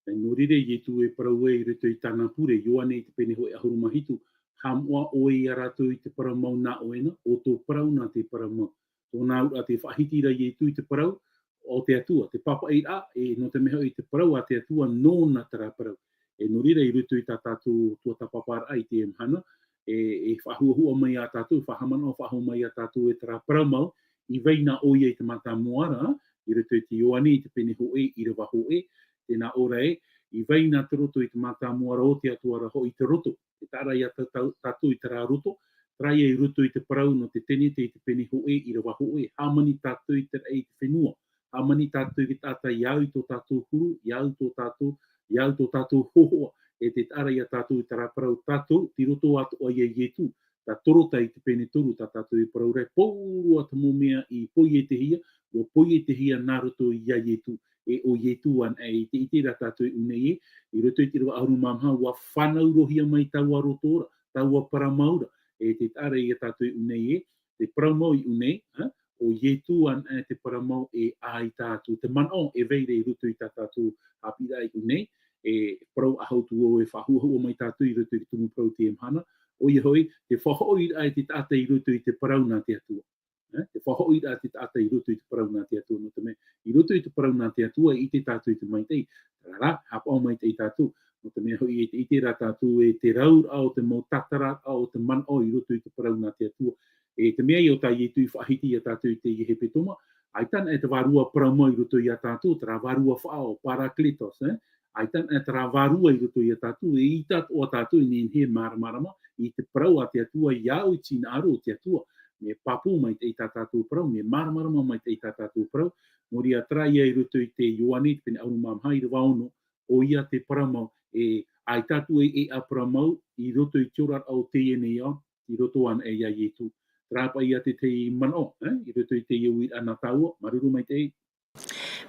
E nō reira Ietu e parau ai i roto i tāna pure, Ioane i te pene hōʻē ʻahuru mā hitu, haʻamoʻa ʻoe ia rātou i te parau mau nā ʻoe na, ʻo tō parau na te parau mau. Tōna auraʻa tē faʻahiti ra Ietu i te parau o te Atua, te papaʻiraʻa, e nō te mea hoʻi te parau a te Atua, nōna terā parau. E nō reira i roto i tā tātou tuatāpaparaʻa i teie mahana, e, e faʻahuahua mai ia tātou, faʻahaʻamanaʻo faʻahou mai ia tātou e terā parau mau, i vai na ʻoia i te mātāmua ra, i roto i te Ioane i te pene hōʻē, ʻīrava hōʻē, tē nā ʻō ra ē, i vai na te roto i te mātāmua ra o te Atua ra hoʻi te roto. Tē taʻa ra ia tā-, tā-, tātou i terā roto, terā ia i roto i te parau nō te Tenete i te pene hōʻē, ʻīrava hōʻē, hāmani tātou i te raʻi i te fenua, hāmani tātou i te taʻata, ia au i tō tātou huru, ia au tō tātou, ia au tō tātou hōhoʻa, e tē taʻa ra ia tātou i terā parau tātou, tei roto atoʻa ia Ietu, tā Torota i te pene toru, tā tātou e parau ra, pauroa te mau mea i poietehia, ʻua poietehia nā roto ia Ietu, e ʻo Ietu anaʻe, e ʻite, ʻite ra tātou i ʻō nei ē, i roto i te ʻīrava ʻahuru mā maha, ʻua fānaurohia mai taua roto ra, taua parau mau ra, e tē taʻa ra ia tātou i ʻō nei ē, te parau mau i ʻō nei, ā, ʻo Ietu anaʻe te parau mau e ʻaita atu. Te manaʻo e vai ra i roto i tā tātou haʻapiʻiraʻa i ʻō nei, e parau faʻahou atu vau e faʻahuahua mai tātou i roto i te tumu parau i teie mahana, ʻoia hoʻi, te faʻahoʻiraʻa e te taʻata i roto i te parau nā te Atua. Ā, te faʻahoʻiraʻa e te taʻata i roto i te parau nā te Atua, nō te mea, i roto i te parau nā te Atua, e ʻite tātou i te maitaʻi, terā rā, haʻapaʻo maitaʻi tātou, nō te mea hoʻi e te, ʻite ra tātou e te rauraʻa o te mau tātararaʻa o te manaʻo i roto i te parau nā te Atua. E te mea ia ʻo tā Ietu i faʻahiti ia tātou i teie hepetoma, ʻaita anaʻe te vārua parau mau i roto ia tātou, terā vārua faʻaʻo, Parakletos, ē? ʻAita anaʻe terā vārua i roto ia tātou, e ʻita atoʻa tātou e nehenehe e māramarama i te parau a te Atua, ia au i te hinaʻaro o te Atua, mea pāpū maitaʻi tā tātou parau, mea māramarama maitaʻi tā tātou parau, nō reira terā ia i roto i te Ioane, te pene ʻahuru mā maha, ʻīrava ono, ʻoia te parau mau, e ʻaita atu e, e ʻā parau mau, i roto i te oraraʻa o teie nei ao, i roto anaʻe ia Ietu. Terā paʻi ia te tahi manaʻo, ē, i roto i teie uiraʻa nā tāua, māuruuru maitaʻi.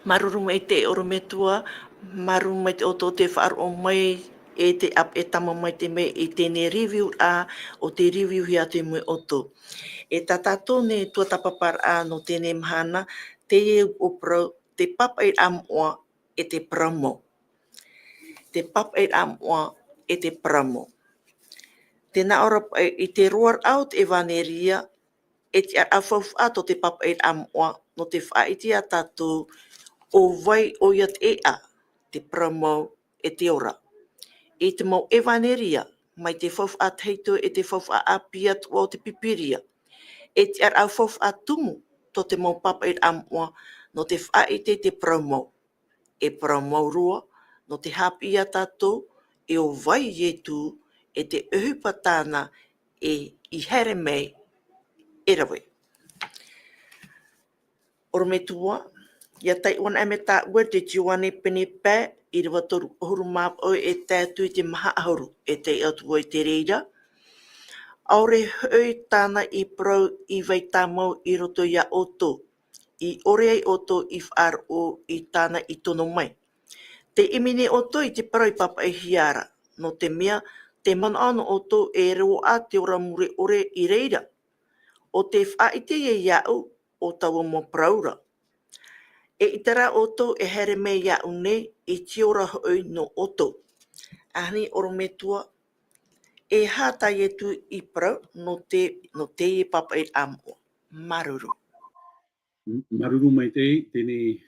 Māuruuru maitaʻi ʻorometua, māuruuru maitaʻi ʻoutou tē faʻaroʻo mai, e te ap-, e tama mai te mea i teie nei review ra, ʻo tē review hia atu mai ʻoutou. E tā tātou nei tuatāpaparaʻa nō teie nei mahana, teie upoʻo parau, te papaʻiraʻa moʻa, e te parau mau. Te papaʻiraʻa moʻa, e te parau mau. Tē nā ʻō ra paʻi i te roaraʻa o te ʻevaneria, e te ʻāraʻa faufaʻa tō te papaʻiraʻa moʻa, nō te faʻaʻite ia tātou, ʻo vai ʻoia te ʻēʻa, te parau mau, e te ora. I te mau ʻevaneria, mai te faufaʻa tahito e te faufaʻa ʻāpī atoʻa o te Pīpīria, e te ʻāraʻa faufaʻa tumu tō te mau papaʻiraʻa moʻa, nō te faʻaʻite i te parau mau. E parau mau roa, nō te haʻapiʻi ia tātou, e ʻo vai Ietu, e te ʻohipa tāna, e i haere mai, e rave. Orometua, ia taiʻo anaʻe mai tāʻu i te Ioane pene pae, ʻīrava toru ʻahuru mā vaʻu e tae atu i te maha ʻahuru, e taiʻo atu vau i te reira. ʻAore hoʻi tāna i parau i vai tāmau i roto iā ʻoutou, i ʻore ai ʻoutou i faʻaroʻo i tāna i tono mai. Tē ʻimi nei ʻoutou i te parau i pāpaʻihia ra, nō te mea, tē manaʻo ana ʻoutou e roaʻa te ora mure ʻore i reira. ʻO tē faʻaʻite ia iāʻu, ʻo taua mau parau ra. E ʻite rā ʻoutou e haere mai iāʻu nei, i te ora hoʻi nō ʻoutou. Ahani orometua, e aha tā Ietu i parau, nō te, nō teie pāpaʻi ʻāmoʻa. Māuruuru. M-, māuruuru maitaʻi, teie,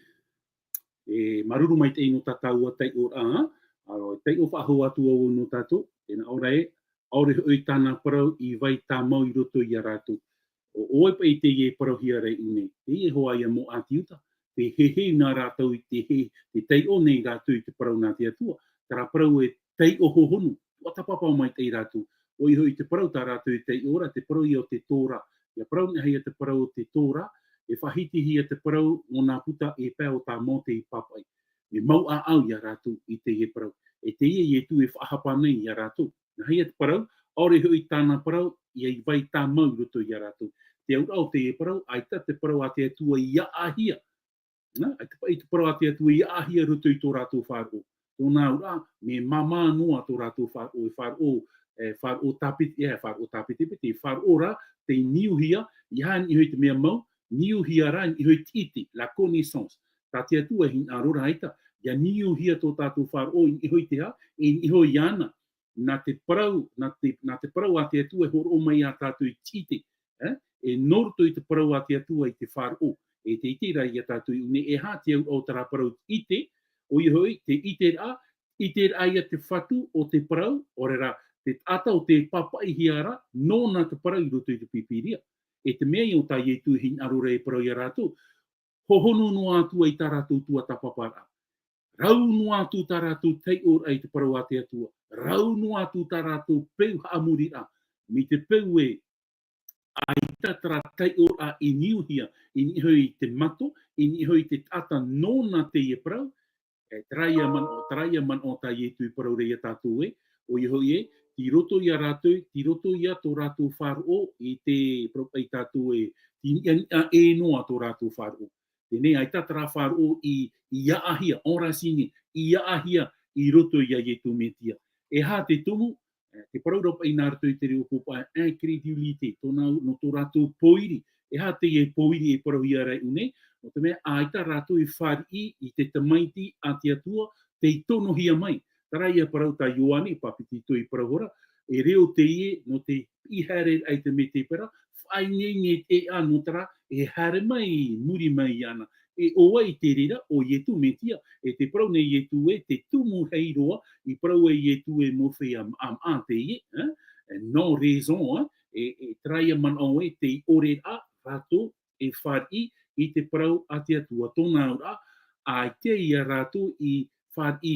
e, māuruuru maitaʻi nō tā tāua taiʻoraʻa, ā, taiʻo faʻahou atu au nō tātou, tēnā ʻō ra ē, ʻaore hoʻi tāna parau i vai tāmau i roto iā rātou. ʻO, ʻo vai paʻi teie e parauhia ra iʻu nei, teie hoʻi ia mau ʻāti Iuta, tē heheu na rātou i te hē, tē taiʻo nei rātou i te parau nā te Atua, terā parau e taiʻo hōhonu, tuatāpapa maitaʻi rātou, ʻoia hoʻi te parau tā rātou e taiʻo ra, te parau ia o te Tōrā. ʻIa parau anaʻe ia te parau o te Tōrā, e faʻahitihia te parau nō nā puta e pae o tā Mōte i pāpaʻi. Mea mau ʻāʻau ia rātou i teie parau. E teie Ietu e faʻahapa nei ia rātou. Nā hea te parau, ʻaore hoʻi tāna parau, ʻia vai tāmau i roto iā rātou. Te auraʻa o teie parau, ʻaita te parau a te Atua i aʻahia. Nā, ʻaita paʻi te parau a te Atua i aʻahia i roto i tō rātou faʻaroʻo. Tōna auraʻa, mea māmā noa tō rātou faʻaroʻo, e faʻaroʻo, e faʻaroʻo tāpiti, e faʻaroʻo tāpitipiti, e faʻaroʻo ra, tei niuhia, ʻeiaha e niʻa iho i te mea mau, niuhia rā, e niʻa iho i te ʻite, la connaissance. Tā te Atua e hinaʻaro ra ʻaita, ʻia niuhia tō tātou faʻaroʻo, e niʻa iho i te aha, e niʻa iho iāna. Nā te parau, nā te, nā te parau a te Atua e hōroʻa mai ia tātou i te ʻite, e? E nō roto i te parau a te Atua i te faʻaroʻo. E tē ʻite ra ia tātou i ʻō nei, e aha te auraʻa o terā parau ʻite, ʻoia hoʻi, te ʻiteraʻa, ʻiteraʻa ia te fatu o te parau, ʻaore rā, te taʻata ʻo tē pāpaʻihia ra, nōna te parau i roto i te Pīpīria. E te mea ia ʻo tā Ietu e hinaʻaro ra e parau ia rātou, hōhonu noa atu ai tā rātou tuatāpaparaʻa. Rau noa atu tā rātou taiʻoraʻa i te parau a te Atua. Rau noa atu tā rātou peu haʻamoriraʻa. Mai te peu ē, ʻaita terā taiʻoraʻa i niuhia, i niʻa iho i te mato, i niʻa iho i te taʻata nōna teie parau, e, terā ia manaʻo, terā ia manaʻo tā Ietu i parau ra ia tātou ē, ʻoia hoʻi ē, tei roto ia rātou, tei roto ia tō rātou faʻaroʻo i te parau paʻi tātou ē, tei niʻa, niʻa ʻē noa tō rātou faʻaroʻo. Teie nei, ʻaita terā faʻaroʻo i, i aʻahia, enraciné, i aʻahia i roto ia Ietu Metia. E aha te tumu, e, te parau ra paʻi nā roto i te reo pōpā, incrédulité, tōna, nō tō rātou pōiri. E aha teie pōiri e parauhia ra iʻu nei, nō te mea ʻaita rātou i fāriʻi i te Tamaiti a te Atua, tei tonohia mai. Terā ia parau tā Ioane Papetito i parau ra, e reo teie nō te piʻi haereraʻa i te mētēpera, faʻaineine te ʻēʻa nō terā e haere mai i muri mai iāna. E ʻo vai te reira, ʻo Ietu Metia, e tē parau nei Ietu ē, te tumu hei roa, i parau ai Ietu ē mau feiā maʻamaʻa teie, e, e, non raison, e, e, e terā ia manaʻo ē, tei ʻore ra rātou e fāriʻi i te parau a te Atua, tōna auraʻa, ʻaita ia rātou i fāriʻi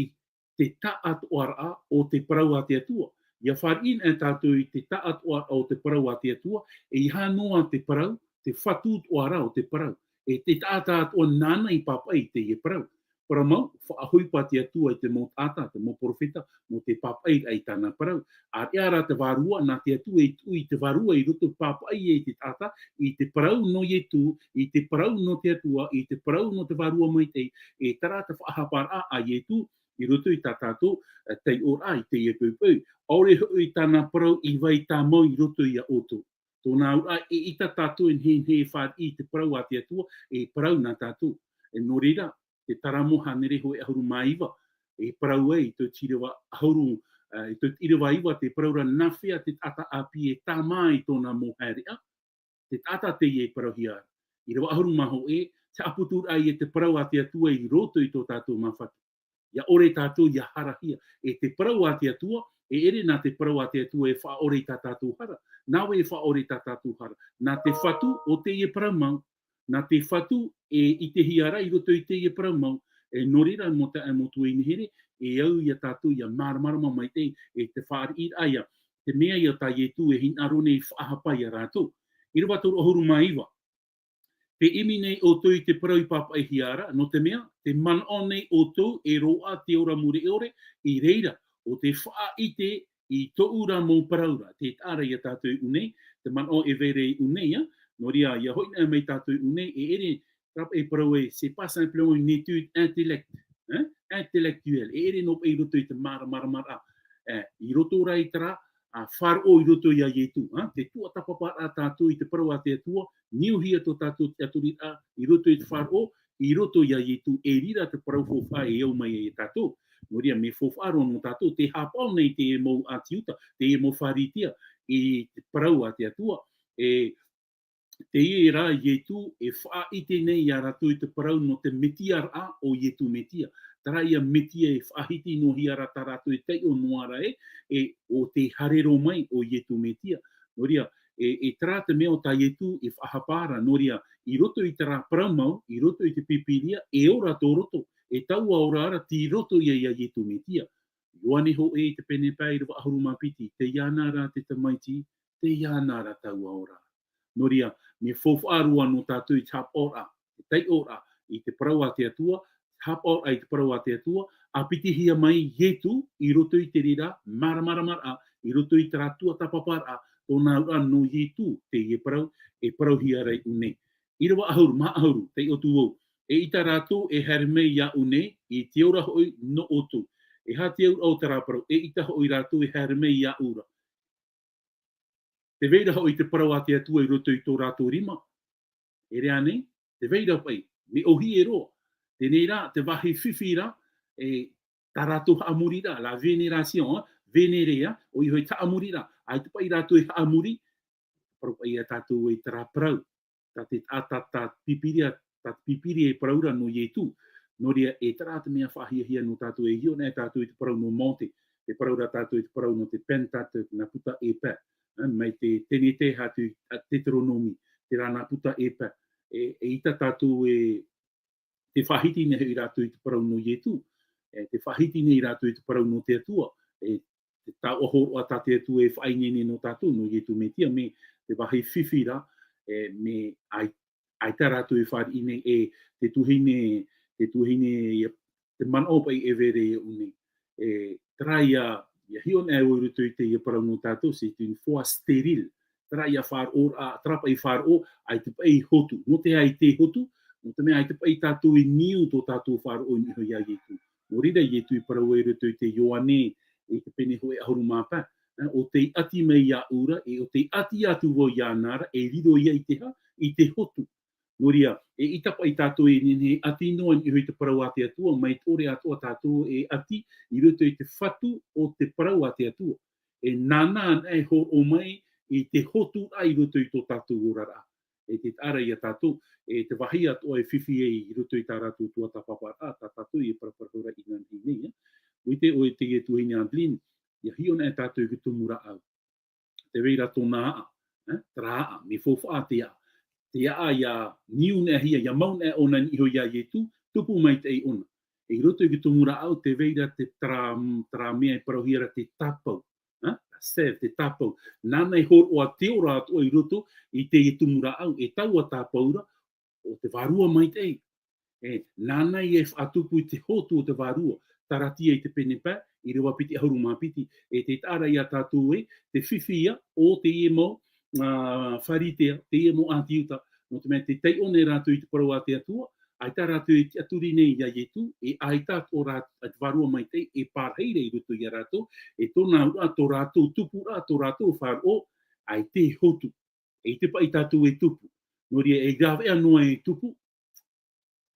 te taʻatoʻaraʻa o te parau a te Atua. ʻIa fāriʻi anaʻe tātou i te taʻatoʻaraʻa o te parau a te Atua, ʻeiaha noa te parau, te fatu atoʻa ra o te parau. E te taʻata atoʻa nāna i pāpaʻi i teie parau. Parau mau, faʻaʻohipa te Atua i te mau taʻata, te mau perofeta, nō te pāpaʻi i tāna parau. ʻĀreʻa rā te vārua, nā te Atua i tuʻu i te vārua i roto pāpaʻi i te taʻata, i te parau nō Ietu, i te parau nō te Atua, i te parau nō te Vārua Maitaʻi, e terā te faʻahaparaʻa a Ietu, i roto i tā tātou, e, taiʻoraʻa i teie poʻipoʻi. ʻAore hoʻi tāna parau i vai tāmau i roto iā ʻoutou. Tōna auraʻa, eʻita tātou e nehenehe e fāriʻi i te parau a te Atua, e parau nā tātou. E nō reira, te Taramo hānere hōʻē ʻahuru mā iva, e parau ai i te ʻīrava ʻahuru, e, i te ʻīrava iva, tē parau ra nā hea te taʻata ʻāpī e tāmā i tōna mau haereʻa, te taʻata teie e parauhia ra. ʻĪrava ʻahuru mā hōʻē, te haʻaputuraʻa ia te parau a te Atua i roto i tō tātou māfatu. ʻIa ʻore tātou ʻia harahia. E te parau a te Atua, e ʻere nā te parau a te Atua e faʻaʻore i tā tātou hara. Nā vai e faʻaʻore i tā tātou hara? Nā te fatu o teie parau mau. Nā te fatu e ʻitehia ra i roto i teie parau mau. E nō reira, mau taeaʻe, mau tuahine here, e au ia tātou ʻia māramarama maitaʻi, e te fāriʻiraʻa ia. Te mea ia tā Ietu e hinaʻaro nei e faʻahapa ia rātou. ʻĪrava toru ʻahuru mā iva. Te ʻimi nei ʻoutou i te parau i pāpaʻihia ra, nō te mea, te manaʻo nei ʻoutou e roaʻa te ora mure ʻore, i reira, ʻo te faʻaʻite i tōʻu ra mau parau ra, te taʻa ra ia tātou i ʻū nei, te manaʻo e vai ra i ʻū nei, ā, nō reira, ʻia hoʻi noa mai tātou i ʻū nei, e ʻere, tāpaʻo e parau ē, c'est pas simplement une étude intellect, hein, intellectuelle, e ʻere noa paʻi i roto i te māramarama ra, ē, i roto rā i terā, ā, faʻaroʻo i roto ia Ietu, ā, te tuatāpapa ra tātou i te parau a te Atua, niuhia tō tātou tiʻaturiraʻa, i roto i te faʻaroʻo, i roto ia Ietu, e reira te parau faufaʻa e au mai ia tātou. Nō reira, mea faufaʻa roa nō tātou, tē haʻapaʻo nei teie mau ʻĀti Iuta, teie mau Pharisea, i te parau a te Atua, e, teie rā Ietu e faʻaʻite nei ia rātou i te parau nō te Metiaraʻa ʻo Ietu Metia. Terā ia Metia e faʻahiti noa hia ra tā rātou e taiʻo noa ra ē, e ʻo te haere roa mai ʻo Ietu Metia. Nō reira, e, e terā te mea ʻo tā Ietu e faʻahapa ra, nō reira, i roto i terā parau mau, i roto i te Pīpīria, e ora tō roto, e taua ora ra tei roto ia ia Ietu Metia. Ioane hōʻē i te pene pae ʻīrava ʻahuru mā piti, tei iāna ra te Tamaiti, tei iāna ra taua ora. Nō reira, mea faufaʻa roa nō tātou i te haʻapaʻoraʻa, te taiʻoraʻa i te parau a te Atua, haʻapaʻoraʻa i te parau a te Atua, ʻāpitihia mai Ietu i roto i te reira māramarama ra, i roto i terā tuatāpapa ra, tōna auraʻa nō Ietu teie parau, e parauhia ra i ʻū nei. ʻĪrava ʻahuru, maha ʻahuru, taiʻo atu vau. Eʻita rātou e haere mai iāʻu nei, i te ora hoʻi nō ʻoutou. E aha te auraʻa o terā parau, eʻita hoʻi rātou e haere mai iāʻu ra. Tē vai ra hoʻi te parau a te Atua i roto i tō rātou rima. E rave nei, tē vai ra paʻi, mea ʻōhie roa. Teie rā, te vāhi fifi ra, e, tā rātou haʻamoriraʻa, la vénération, ā, vénérer, ā, ʻoia hoʻi te haʻamoriraʻa, ʻaita paʻi rātou e haʻamori, parau paʻi ia tātou i terā parau, tā te, tā, tā, tā Pīpīria, tā te Pīpīria e parau ra nō Ietu. Nō reira, e terā te mea faʻahiahia nō tātou, e hiʻo anaʻe tātou i te parau nō Mōte, e parau ra tātou i te parau nō te Pentateuch, nā puta e pae, ā, mai te Tenete haere atu i te Teuteronome, terā nā puta e pae. E, eʻita tātou e, tē faʻahiti nei hoʻi rātou i te parau nō Ietu, e, tē faʻahiti nei rātou i te parau nō te Atua, e, te taoʻa hōroʻa tā te Atua e faʻaineine nō tātou, nō Ietu Metia, mea te vāhi fifi ra, e, mea ʻai-, ʻaita rātou e fāriʻi nei, e, te tuahine, te tuahine, ia, te manaʻo paʻi e vai ra iāʻu nei. E, terā ia, ʻia hiʻo anaʻe vau i roto i teie parau nō tātou, c'est une foi stérile. Terā ia faʻaroʻo, ā, terā paʻi faʻaroʻo, ʻaita paʻi hotu. Nō te aha ʻaita hotu? Nō te mea ʻaita paʻi tātou e niu tō tātou faʻaroʻo i niʻa iho ia Ietu. Nō reira Ietu i parau i roto i te Ioane, i te pene hōʻē ʻahuru mā pae, ā, ʻo tei ʻati mai iāʻu ra, e ʻo tei ʻati atu vau iāna ra, e riro ia i te aha? I te hotu. Nō reira, eʻita paʻi tātou e nehenehe e ʻati noa i niʻa iho i te parau a te Atua, mai te ʻore atoʻa tātou e ʻati i roto i te fatu o te parau a te Atua. E nāna anaʻe e hōroʻa mai i te hotu ra i roto i tō tātou oraraʻa. E te taʻa ra ia tātou, e te vāhi atoʻa e fifi ai i roto i tā rātou tuatāpaparaʻa, tā tātou e paraparau ra inanahi nei, ā. ʻUa ʻite ʻoe i teie tuahine Adeline, ʻia hiʻo anaʻe tātou i te tumu rāʻau. Tē vai ra tōna aʻa, ā, terā aʻa, mea faufaʻa te aʻa. Te aʻa ʻia niu anaʻe hia, ʻia mau anaʻe ʻōna i niʻa iho ia Ietu, tupu maitaʻi ʻōna. I roto i te tumu rāʻau, tē vai ra te terā, terā mea e parauhia ra te tāpau, ā, sève, te tāpau. Nāna e hōroʻa te ora atoʻa i roto i teie tumu rāʻau, e taua tāpau ra, ʻo te Vārua Maitaʻi. E, nāna ia e faʻatupu i te hotu o te Vārua, Taratia i te pene pae, ʻīrava piti ʻahuru mā piti, e te taʻa ra ia tātou ē, te fifi ïa o teie mau, ā, Pharisea, teie mau ʻĀti Iuta, nō te mea tē taiʻo nei rātou i te parau a te Atua, ʻaita rātou e tiʻaturi nei ia Ietu, e ʻaita tō rā-, te Vārua Maitaʻi e pārahi ra i roto ia rātou, e tōna auraʻa, tō rātou tupuraʻa, tō rātou faʻaroʻo, ʻaita e hotu. ʻAita paʻi tātou e tupu. Nō reira, e rāveʻa noa e tupu,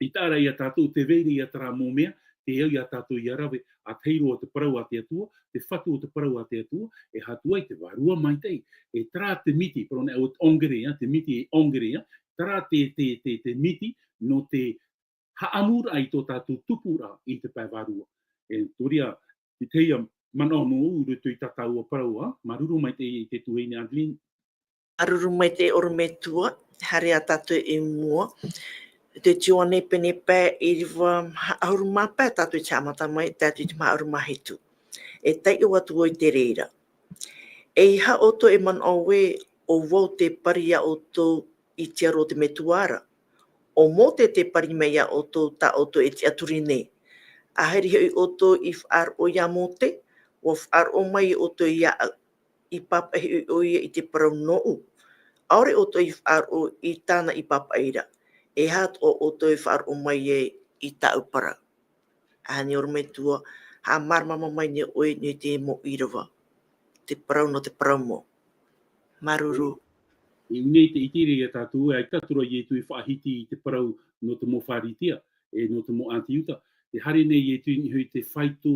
ʻaita rā ia tātou, tē vai ra ia terā mau mea tē au ia tātou ʻia rave, ʻa tahi roa te parau a te Atua, te fatu o te parau a te Atua, e aha atu ai te Vārua Maitaʻi, e terā te miti, parau nei ʻo te engrais, ā, te miti e engrais, ā, terā te, te, te, te miti nō te haʻamuraʻa i tō tātou tupuraʻa i te pae vārua. E, nō reira, i teie manaʻo nō ʻoe i roto i tā tāua parau, ā, māuruuru maitaʻi i te tuahine Adeline. Māuruuru maitaʻi ʻorometua, haere ā tātou i mua. Te Ioane pene pae ʻīrava maha ʻahuru mā pae tātou i haʻamata mai, tae atu i te maha ʻahuru mā hitu. E taiʻo atu vau i te reira. E aha ʻoutou e manaʻo ē, ʻo vau te pari ia ʻoutou i te aro o te Metua ra? ʻo Mōte tē pari mai iā ʻoutou tā ʻoutou e tiʻaturi nei. ʻAhiri hoʻi ʻoutou i faʻaroʻo iā Mōte, ʻua faʻaroʻo mai ʻoutou iāʻu, i pāpaʻi hoʻi ʻoia i te parau nōʻu. ʻAore ʻoutou i faʻaroʻo i tāna i pāpaʻi ra, e aha atoʻa ʻoutou e faʻaroʻo mai ai i tāʻu parau. ʻAhani ʻorometua, haʻamāramarama mai nei ʻoe nō te mau ʻīrava. Te parau nō te parau mau. Māuruuru. I ʻō nei te ʻite ra iā tātou, ʻaita atu ra Ietu i faʻahiti i te parau nō te mau Pharisea, e nō te mau ʻĀti Iuta. Tē haere nei Ietu i niʻa i te faito,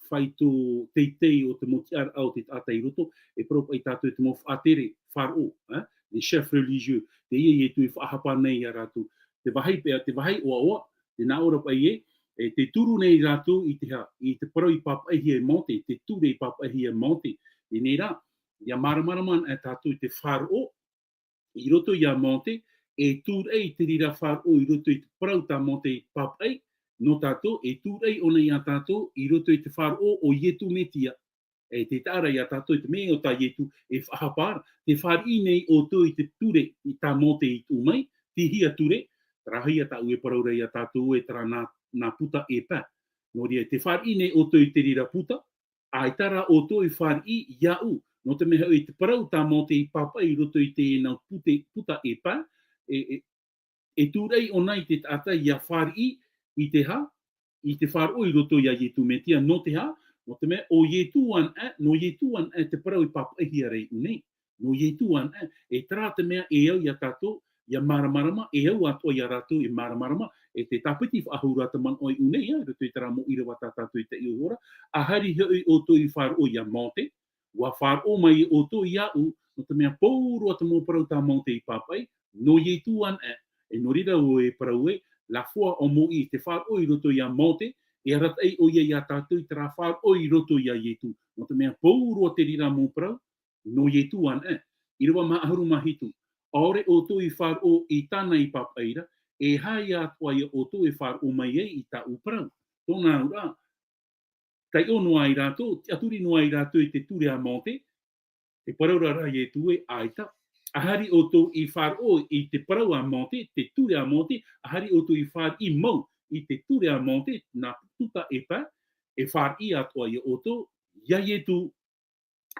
faito teitei o te mau tiʻaraʻa o te taʻata i roto, e parau paʻi tātou i te mau faʻatere, faʻaroʻo, eh? Les chefs religieux. Teie Ietu i faʻahapa nei iā rātou. Te vāhi paʻi, te vāhi ʻoaʻoa, tē nā ʻō ra paʻi ē, e tē turu nei rātou i te aha, i te parau i pāpaʻihia e Mōte, te ture i pāpaʻihia e Mōte. Teie rā, ʻia māramarama anaʻe tātou i te faʻaroʻo, i roto iā Mōte, e tūraʻi te reira faʻaroʻo i roto i te parau tā Mōte i pāpaʻi, nō tātou, e tūraʻi ʻōna iā tātou, i roto i te faʻaroʻo o Ietu Metia. E tē taʻa ra iā tātou i te mea o tā Ietu e faʻahapa ra, tē fāriʻi nei ʻoutou i te ture i tā Mōte i tuʻu mai, teie ture, terā hoʻi tāʻu e parau ra iā tātou ē terā nā, nā puta e pae. Nō reira, tē fāriʻi nei ʻoutou i te reira puta, ʻaita rā ʻoutou i fāriʻi iāʻu, nō te mea hoʻi te parau tā Mōte i pāpaʻi i roto i teie nā pute, puta e pae, e, e, e tūraʻi ʻōna i te taʻata ʻia fāriʻi i te aha, i te faʻaroʻo i roto iā Ietu Metia, nō te aha, nō te mea ʻo Ietu anaʻe, nō Ietu anaʻe te parau i pāpaʻihia ra i ʻō nei. Nō Ietu anaʻe, e terā te mea e au iā tātou, ʻia māramarama, e au atoʻa iā rātou e māramarama, e te tāpiti faʻahou ra te manaʻo i ʻō nei, ā, i roto i terā mau ʻīrava tā tātou i teie hora, ʻahiri hoʻi ʻoutou i faʻaroʻo iā Mōte, ʻua faʻaroʻo mai ʻoutou iāʻu, nō te mea pauroa te mau parau tā Mōte i pāpaʻi, nō Ietu anaʻe, e nō reira ʻoe e parau ē, la foi en moi, te faʻaroʻo i roto iā Mōte, e arataʻi ʻoia iā tātou i terā faʻaroʻo i roto iā Ietu. Nō te mea pauroa te reira mau parau, nō Ietu anaʻe. ʻĪrava maha ʻahuru mā hitu. ʻAore ʻoutou i faʻaroʻo i tāna i pāpaʻi ra, e aha atoʻa iā ʻoutou e faʻaroʻo mai ai i tāʻu parau. Tōna auraʻa, taiʻo noa ai rātou, tiʻaturi noa ai rātou i te ture a Mōte, e parau ra rā Ietu ē, ʻaita. ʻAhiri ʻoutou i faʻaroʻo i te parau a Mōte, te ture a Mōte, ʻahiri ʻoutou i fāriʻi mau i te ture a Mōte, nā puta e pae, e fāriʻi atoʻa iā ʻoutou, iā Ietu,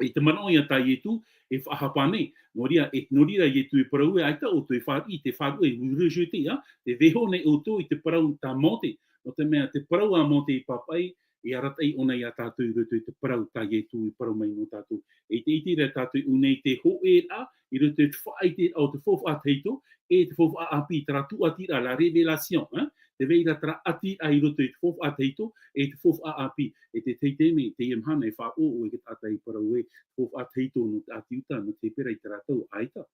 i te manaʻo ia tā Ietu, e faʻahapa nei. Nō reira, e, nō reira Ietu e parau ē, ʻaita ʻoutou e fāriʻi, te faʻaroʻo e rejeter, ā, tē vaiiho nei ʻoutou i te parau tā Mōte. Nō te mea, te parau a Mōte i pāpaʻi, e arataʻi ʻōna iā tātou i roto i te parau tā Ietu i parau mai nō tātou. E te ʻite ra tātou i ʻō nei te hōʻēraʻa, i roto i te faʻaʻiteraʻa o te faufaʻa tahito, e te faufaʻa ʻāpī, terā tūʻatiraʻa, la révélation, ā? Tē vai ra terā ʻati ra i roto i te faufaʻa tahito, e te faufaʻa ʻāpī, e te tahi taime, teie mahana e faʻaʻō ʻoe i te taʻata i parau ē, te faufaʻa tahito nō te ʻāti Iuta, nō te hepera i terā tau, ʻaita.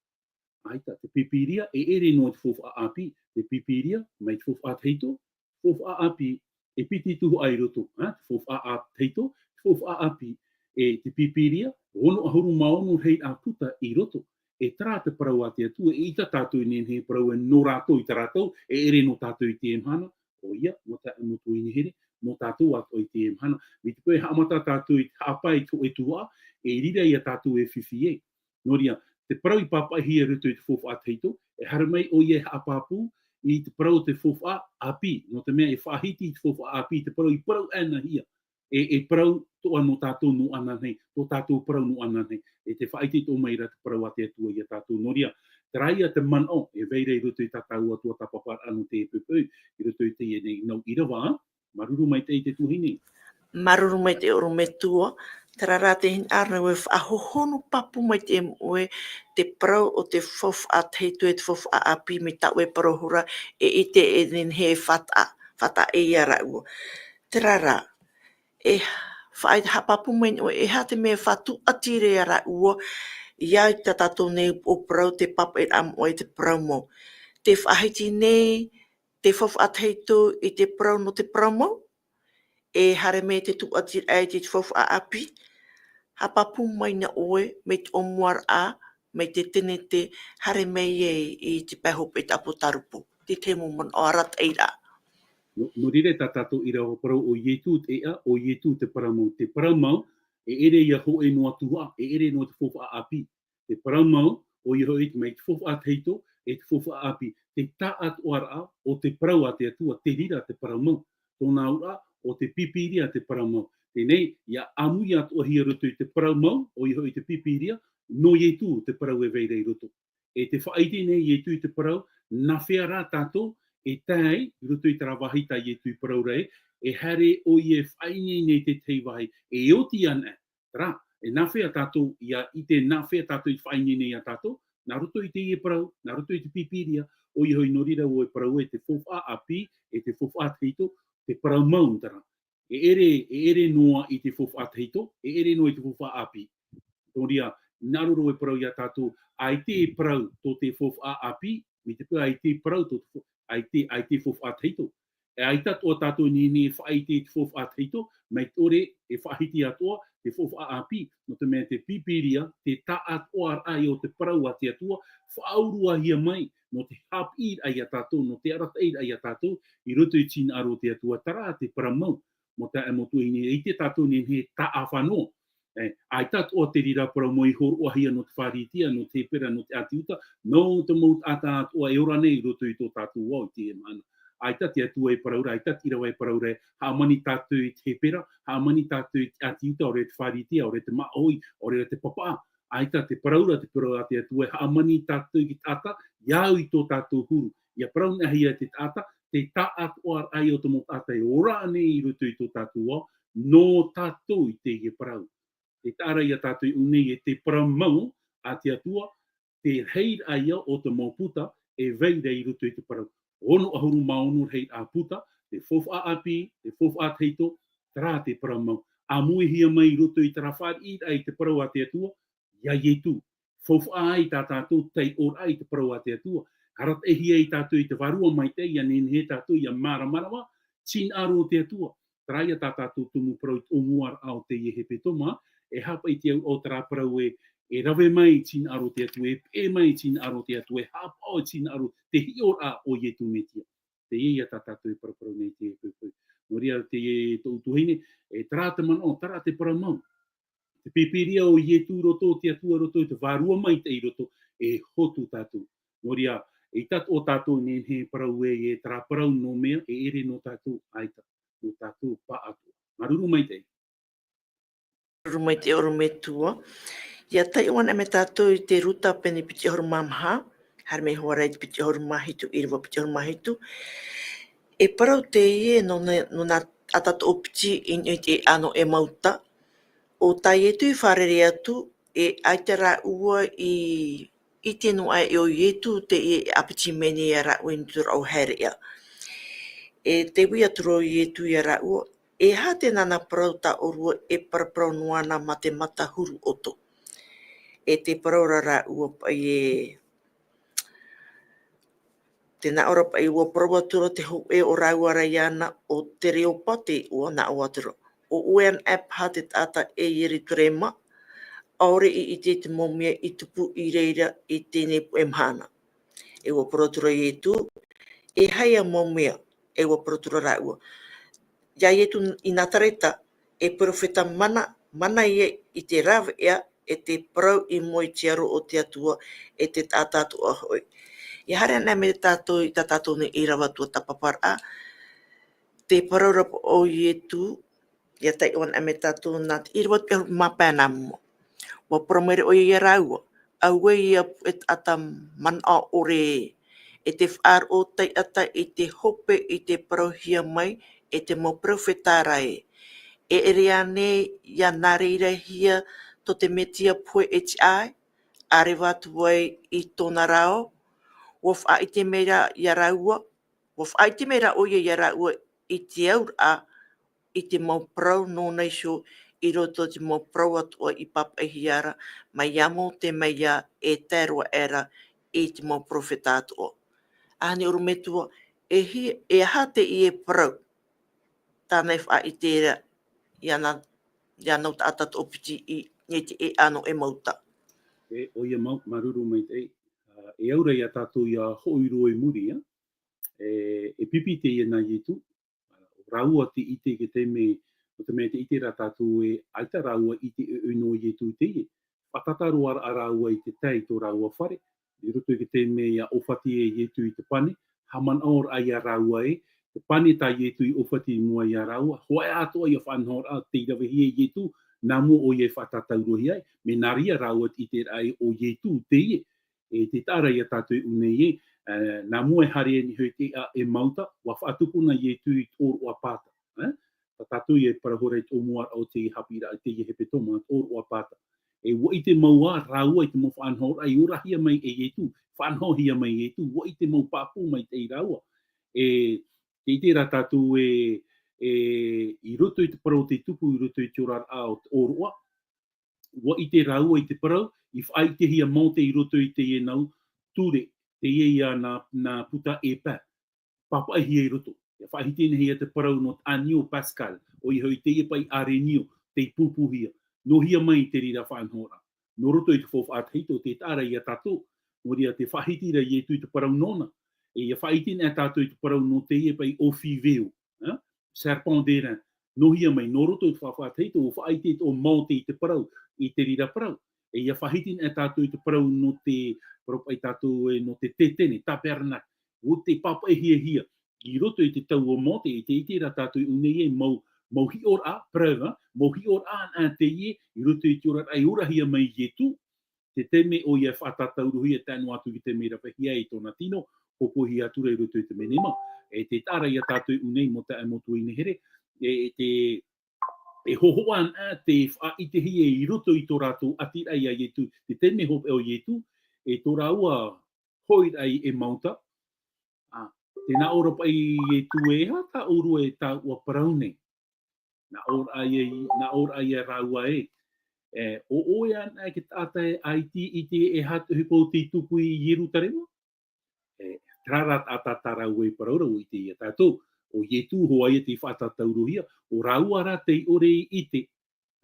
ʻAita, te Pīpīria, e ʻere noa te faufaʻa ʻāpī, te Pīpīria, mai te faufaʻa tahito, faufaʻa ʻāpī, e piti tuhaʻa i roto, ā, te faufaʻa ʻā-, tahito, te faufaʻa ʻāpī, e te Pīpīria, ono ʻahuru mā ono rahiraʻa puta i roto. E terā te parau a te Atua, eʻita tātou i nehenehe e parau ē nō rātou i terā tau, e ʻere nō tātou i teie mahana, ʻoia, nō tā-, nō tō inihere, nō tātou atoʻa i teie mahana. Mai te peu e haʻamata tātou i te haʻapae i te hōʻē tuhaʻa, e riro ia tātou e fifi ē. Nō reira, te parau i pāpaʻihia i roto i te faufaʻa tahito, e haere mai ʻoia e haʻapāpū i te parau o te faufaʻa ʻāpī, nō te mea e faʻahiti i te faufaʻa ʻāpī, te parau i parau anaʻe hia, e, e parau atoʻa nō tātou noa anaʻe, tō tātou parau noa anaʻe, e tē faʻaʻite atoʻa mai ra te parau a te Atua ia tātou. Nō reira, terā ia te manaʻo, e vai ra i roto i tā tāua atoʻa tāpaʻoraʻa nō teie poʻipoʻi, i roto i teie nei nau ʻīrava, ā? Māuruuru maitaʻi te tuahine. Māuruuru maitaʻi ʻorometua, terā rā te hinaʻaro e faʻahohonu pāpū mai te ʻoe, te parau o te faufaʻa tahito e te faufaʻa ʻāpī mai tā ʻoe parau hora, e ʻite e nehenehe e faʻataʻa, faʻataʻa ia rāua. Terā rā, e faʻaʻite haʻapāpū mai nei ʻoe, e aha te mea e faʻatūʻati ra ia rāua, ia tā tātou nei upoʻo parau te pāpaʻiraʻa moʻa i te parau mau. Tē faʻahiti nei te faufaʻa tahito i te parau nō te parau mau, e haere mai te tūʻatiraʻa i te faufaʻa ʻāpī, haʻapāpū mai nei ʻoe, mai te ʻōmuaraʻa, mai te tenete, haere mai ai i te pae hopeʻa i te ʻĀpōtarupo. Te tahi mau manaʻo arataʻi ra. Nō, nō reira tā tātou ʻīrava parau ʻo Ietu te ʻēʻa, ʻo Ietu te parau mau. Te parau mau, e ʻere ia hōʻē noa tuhaʻa, e ʻere noa te faufaʻa ʻāpī. Te parau mau, ʻoia hoʻi mai te faufaʻa tahito, e te faufaʻa ʻāpī, te taʻatoʻaraʻa o te parau a te Atua, te reira te parau mau. Tōna auraʻa, ʻo te Pīpīria te parau mau. Teie nei, ʻia ʻāmui atoʻahia i roto i te parau mau, ʻoia hoʻi te Pīpīria, nō Ietu te parau e vai ra i roto. E tē faʻaʻite nei Ietu i te parau, nā hea rā tātou e tae ai i roto i terā vāhi tā Ietu i parau ra, e haere ʻoia e faʻaineine i te tahi vāhi, e oti ana, terā, e nā hea tātou ʻia ʻite, nā hea tātou i faʻaineine ia tātou, nā roto i teie parau, nā roto i te Pīpīria, ʻoia hoʻi nō reira ʻoe e parau e te faufaʻa ʻāpī, e te faufaʻa tahito, te parau mau terā. E ʻere, e ʻere noa i te faufaʻa tahito, e ʻere noa i te faufaʻa ʻāpī. Nō reira, hinaʻaro ra ʻoe e parau ia tātou, ʻaita e parau tō te faufaʻa ʻāpī, mai te peu ʻaita e parau tō te fau-, ʻaita, ʻaita e faufaʻa tahito. E ʻaita atoʻa tātou e nehenehe e faʻaʻite i te faufaʻa tahito, mai te ʻore e faʻahiti atoʻa te faufaʻa ʻāpī, nō te mea te Pīpīria, te taʻatoʻaraʻa o te parau a te Atua, faʻauruahia mai, nō te haʻapiʻiraʻa ia tātou, nō te arataʻiraʻa ia tātou, i roto i te hinaʻaro o te Atua, terā te parau mau, mau taeaʻe, mau tuahine, ʻaita tātou e nehenehe e taʻa faʻanoa. E, ʻaita atoʻa te reira parau mau i hōroʻahia nō te Pharisea, nō te Hepera, nō te ʻĀti Iuta, nō te mau taʻata atoʻa e ora nei i roto i tō tātou ao i teie mahana. ʻAita te Atua e parau ra, ʻaita te ʻīrava e parau ra, hāmani tātou i te Hepera, hāmani tātou i te ʻĀti Iuta, ʻaore te Pharisea, ʻaore te māʻohi, ʻaore te papaʻa. ʻAita te parau ra, te parau a te Atua, e hāmani tātou i te taʻata, ʻia au i tō tātou huru. ʻIa parau noa hia te taʻata, te taʻatoʻaraʻa o te mau taʻata e ora nei i roto i tō tātou ao, nō tātou i teie parau. Te taʻa ra ia tātou i ʻō nei e te parau mau a te Atua, te rahiraʻa ia o te mau puta e vai ra i roto i te parau. Ono ʻahuru mā ono rahiraʻa puta, te faufaʻa ʻāpī, te faufaʻa tahito, terā te parau mau. ʻĀmuihia mai i roto i terā fāriʻiraʻa i te parau a te Atua, ia Ietu. Faufaʻa ai tā tātou taiʻoraʻa i te parau a te Atua. Arataʻihia ai tātou i te Vārua Maitaʻi, ʻia nehenehe tātou ʻia māramarama i te hinaʻaro o te Atua. Terā ia tā tātou tumu parau i te ʻōmuaraʻa o teie hepetoma, e haʻapaʻo i te au o terā parau e, e rave mai i te hinaʻaro o te Atua, e peʻe mai i te hinaʻaro o te Atua, e haʻapaʻo i te hinaʻaro, te hiʻoraʻa o Ietu Metia. Teie ia tā tātou e paraparau nei i teie poʻipoʻi. Nō reira, teie tōʻu tuahine, e terā te manaʻo, terā te parau mau. Te Pīpīria, ʻo Ietu i roto, te Atua i roto, te Vārua Maitaʻi i roto, e hotu tātou. Nō reira, ʻaita atoʻa tātou e nehenehe e parau e, e terā parau nō mea, e ʻere nō tātou, ʻaita, nō tātou pāʻatoʻa. Māuruuru maitaʻi. Māuruuru maitaʻi ʻorometua. ʻIa taiʻo anaʻe mai tātou i te Ruta pene piti ʻahuru mā maha, haere mai hoʻi ra i te piti ʻahuru mā hitu, ʻīrava piti ʻahuru mā hitu. E parau teie nō nā, nō nā taʻata toʻopiti i niʻa i te ʻēʻa nō Emauta. ʻO tā Ietu i fārerei atu, e ʻaita rāua i ʻite noa aʻe ʻo Ietu teie e ʻāpiti mai nei ia rāua i niʻa i tō rāua haereʻa. E tē ui atu ra Ietu ia rāua, e aha te nānā parau tā ʻōrua e paraparau noa na mā te mata huru ʻoto. E tē parau ra rāua paʻi e, tē nā ʻō ra paʻi, ʻua parau atu ra te hōʻē o rāua ra iāna, ʻo Tereopa te iʻoa, nā ʻō atu ra, ʻo ʻoe anaʻe paha te taʻata e Ierutarema, ʻaore i ʻite i te mau mea i tupu i reira i teie nei puʻe mahana. E ʻua parau atu ra Ietu, e aha ia mau mea, e ʻua parau atu ra rāua. Ia Ietu i Nazareta, e perofeta mana, mana ia i te rāveʻa, e te parau i mua i te aro o te Atua, e te taʻata atoʻa hoʻi. ʻIa haere anaʻe mai tātou i tā tātou nei ʻīrava tuatāpaparaʻa, te parau ra paʻi o Ietu, ʻia taiʻo anaʻe mai tātou nā te ʻīrava piti ʻahuru mā pae nā mua. ʻUa parau maira ʻoia ia rāua, auē ia puʻe taʻata manaʻo ʻore ē, e te faʻaroʻo taʻata i te hope i te parauhia mai e te mau perofeta ra ē. E ʻere ānei ia nā reirahia tō te Metia pohe e tiʻa ai, ʻa reva atu ai i tōna ra ao? ʻUa faʻaʻite maira ia rāua, ʻua faʻaʻite maira ʻoia ia rāua i te auraʻa i te mau parau nōna iho i roto i te mau parau atoʻa i pāpaʻihia ra mai iā Mōte mai ia e tae roa aʻera i te mau perofeta atoʻa. ʻĀnei ʻorometua, e hi-, e aha teie parau tāna e faʻaʻite ra iāna, iāna taʻata toʻopiti i, i te ʻēʻa nō Emauta. E, ʻoia mau, māuruuru maitaʻi, ā, e au ra ia tātou ʻia hoʻi roa i muri, ā, e, e pipi teie nā Ietu, ʻo rāua te ʻite i te taime, nō te mea tē ʻite ra tātou ē ʻaita rāua i ʻite ʻoiʻoi nō Ietu i teie. Fātata roa rā rāua i te tae i tō rāua fare, i roto i te taime ia ʻōfati e Ietu i te pane, haʻamanaʻo ra ia rāua ē, te pane tā Ietu i ʻōfati i mua ia rāua, hōʻē atoʻa ia faʻanahoraʻa tei ravehia e Ietu, nā mua ʻoia e faʻatātaurohia ai, mea nā reira rāua te ʻite ra ē ʻo Ietu teie, e tē taʻa ra ia tātou e ʻū nei ē, e, nā mua e haere anihoʻi te ʻēʻa Emauta, ʻua faʻatupuna Ietu i te ʻōroʻa pāta, e? Tā tātou ia e parau ra i te ʻōmuaraʻa o te haʻapiʻiraʻa i teie hepetoma, te ʻōroʻa pāta. E ʻua ʻite mau ā rāua i te mau faʻanahoraʻa i orahia mai e Ietu, faʻanahohia mai e Ietu, ʻua ʻite mau pāpū maitaʻi rāua. E, tē ʻite ra tātou ē, e, i roto i te parau o tei tupu, i roto i te oraraʻa o te ʻōroʻa, ʻua ʻite rāua i te parau, i faʻaʻitehia Mōte i roto i teie nau ture, teie ia nā, nā puta e pae. Pāpaʻihia i roto. Ia faʻahiti anaʻe ia te parau nō te ʻānio Pascal, ʻoia hoʻi teie paʻi ʻārenio, tei pūpūhia. Nōhia mai i te reira faʻanahoraʻa. Nō roto i te faufaʻa tahito, tē taʻa ra ia tātou, nō reira tē faʻahiti ra Ietu i te parau nōna. E ia faʻahiti anaʻe tātou i te parau nō teie paʻi ʻōfī veu, e? Serpent d'airain. Nōhia mai, nō roto i te faufaʻa tahito, ʻua faʻaʻite ʻo Mōte i te parau, i te reira parau. E ia faʻahiti anaʻe tātou i te parau nō te, parau paʻi tātou ē, nō te tētene, tabernacle. ʻO tei pāpaʻihia, i roto i te tau o Mōte, e tē ʻite ra tātou i ʻū nei ē, mau, mau hiʻoraʻa, preuve, mau hiʻoraʻa anaʻe teie, i roto i te oraraʻa i orahia mai e Ietu, te taime ʻoia e faʻatātaurohia e tae noa atu i te mea ravehia i tōna tino, hōpoihia atu ra i roto i te menema. E tē taʻa ra ia tātou i ʻū nei mau taeaʻe, mau tuahine here, e, e te, e hōhoʻa anaʻe te faʻaʻitehia i roto i tō rātou ʻatiraʻa ia Ietu, te taime hopeʻa o Ietu, e tō rāua hoʻiraʻa i Emauta, a, tē nā ʻō ra paʻi Ietu ē, e aha tā ʻōrua e tāuʻa parau nei? Nā ʻō ra ia, nā ʻō ra ia rāua ē, e, ʻo ʻoe anaʻe te taʻata e ʻaita i ʻite e aha te ʻohipa ʻo tei tupu i Ierutarema? E, terā rā taʻata tā rāua i parau ra, ʻua ʻite ia tātou, ʻo Ietu hoʻi ia tei faʻatātaurohia, ʻo rāua rā tei ʻore i ʻite,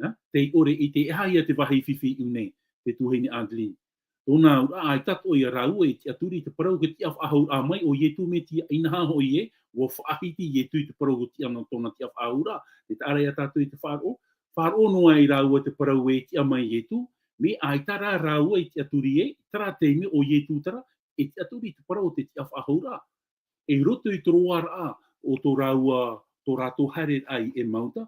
e? Tei ʻore i ʻite e aha ia te vāhi fifi i ʻū nei, te tuahine Adeline. Tōna auraʻa, ʻaita atoʻa ia rāua e tiʻaturi i te parau, ʻua tiʻafaʻahouraʻa mai ʻo Ietu Metia, inaha hoʻi ē, ʻua faʻahiti Ietu i te parau ʻua tiʻa nō tōna tiʻafaʻahouraʻa, tē taʻa ra ia tātou i te faʻaroʻo, faʻaroʻo noa ai rāua te parau e tiʻa mai Ietu, mea ʻaita rā rāua i tiʻaturi ē, terā taime ʻo Ietu terā, e tiʻaturi i te parau o te tiʻafaʻahouraʻa. I roto i te roaraʻa o tō rāua, tō rātou haereraʻa i Emauta,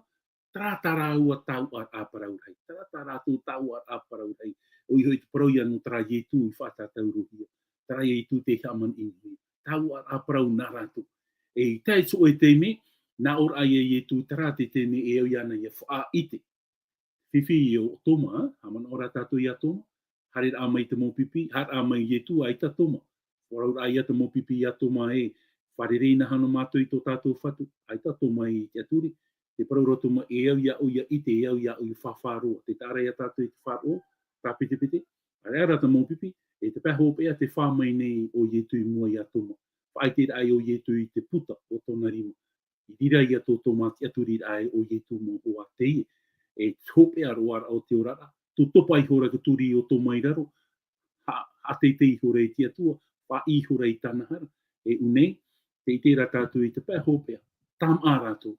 terā tā rāua tāuʻaraʻa parau rahi, terā tā rātou tāuʻaraʻa parau rahi, ʻoia hoʻi te parau ia nō terā Ietu i faʻatātaurohia, terā Ietu tei haʻamanaʻohia, tāuʻaraʻa parau nā rātou. E i tae i te hōʻē taime, nā ʻō ra ia Ietu terā te taime e au iāna ia faʻaʻite. Fifi o Toma, haʻamanaʻo ra tātou ia Toma, haereraʻa mai te mau pipi, haereraʻa mai Ietu, ʻaita Toma. Faʻaroʻoraʻa ia te mau pipi ia Toma ē, fārerei-inaha-noa mātou i tō tātou Fatu, ʻaita Toma i tiʻaturi, tē parau ra Toma, e au iāʻu ia ʻite, e au iāʻu ia faʻaroʻo, tē taʻa ra ia tātou i te faʻaroʻo, tāpetepete, ʻareʻa rā te mau pipi, e te pae hopeʻa tē fā mai nei ʻo Ietu i mua ia Toma. Faʻaʻiteraʻa ʻo Ietu i te puta o tōna rima. I reira ia tō Toma tiʻaturiraʻa ē ʻo Ietu mau hoa teie. E te hopeʻa roaraʻa o te oraraʻa, tō topa ihora te turi o Toma i raro, ha, haʻateitei ihora i te Atua, faʻaʻī ihora i tāna hara. E ʻū nei, tē ʻite ra tātou i te pae hopeʻa, tāmāʻa rātou.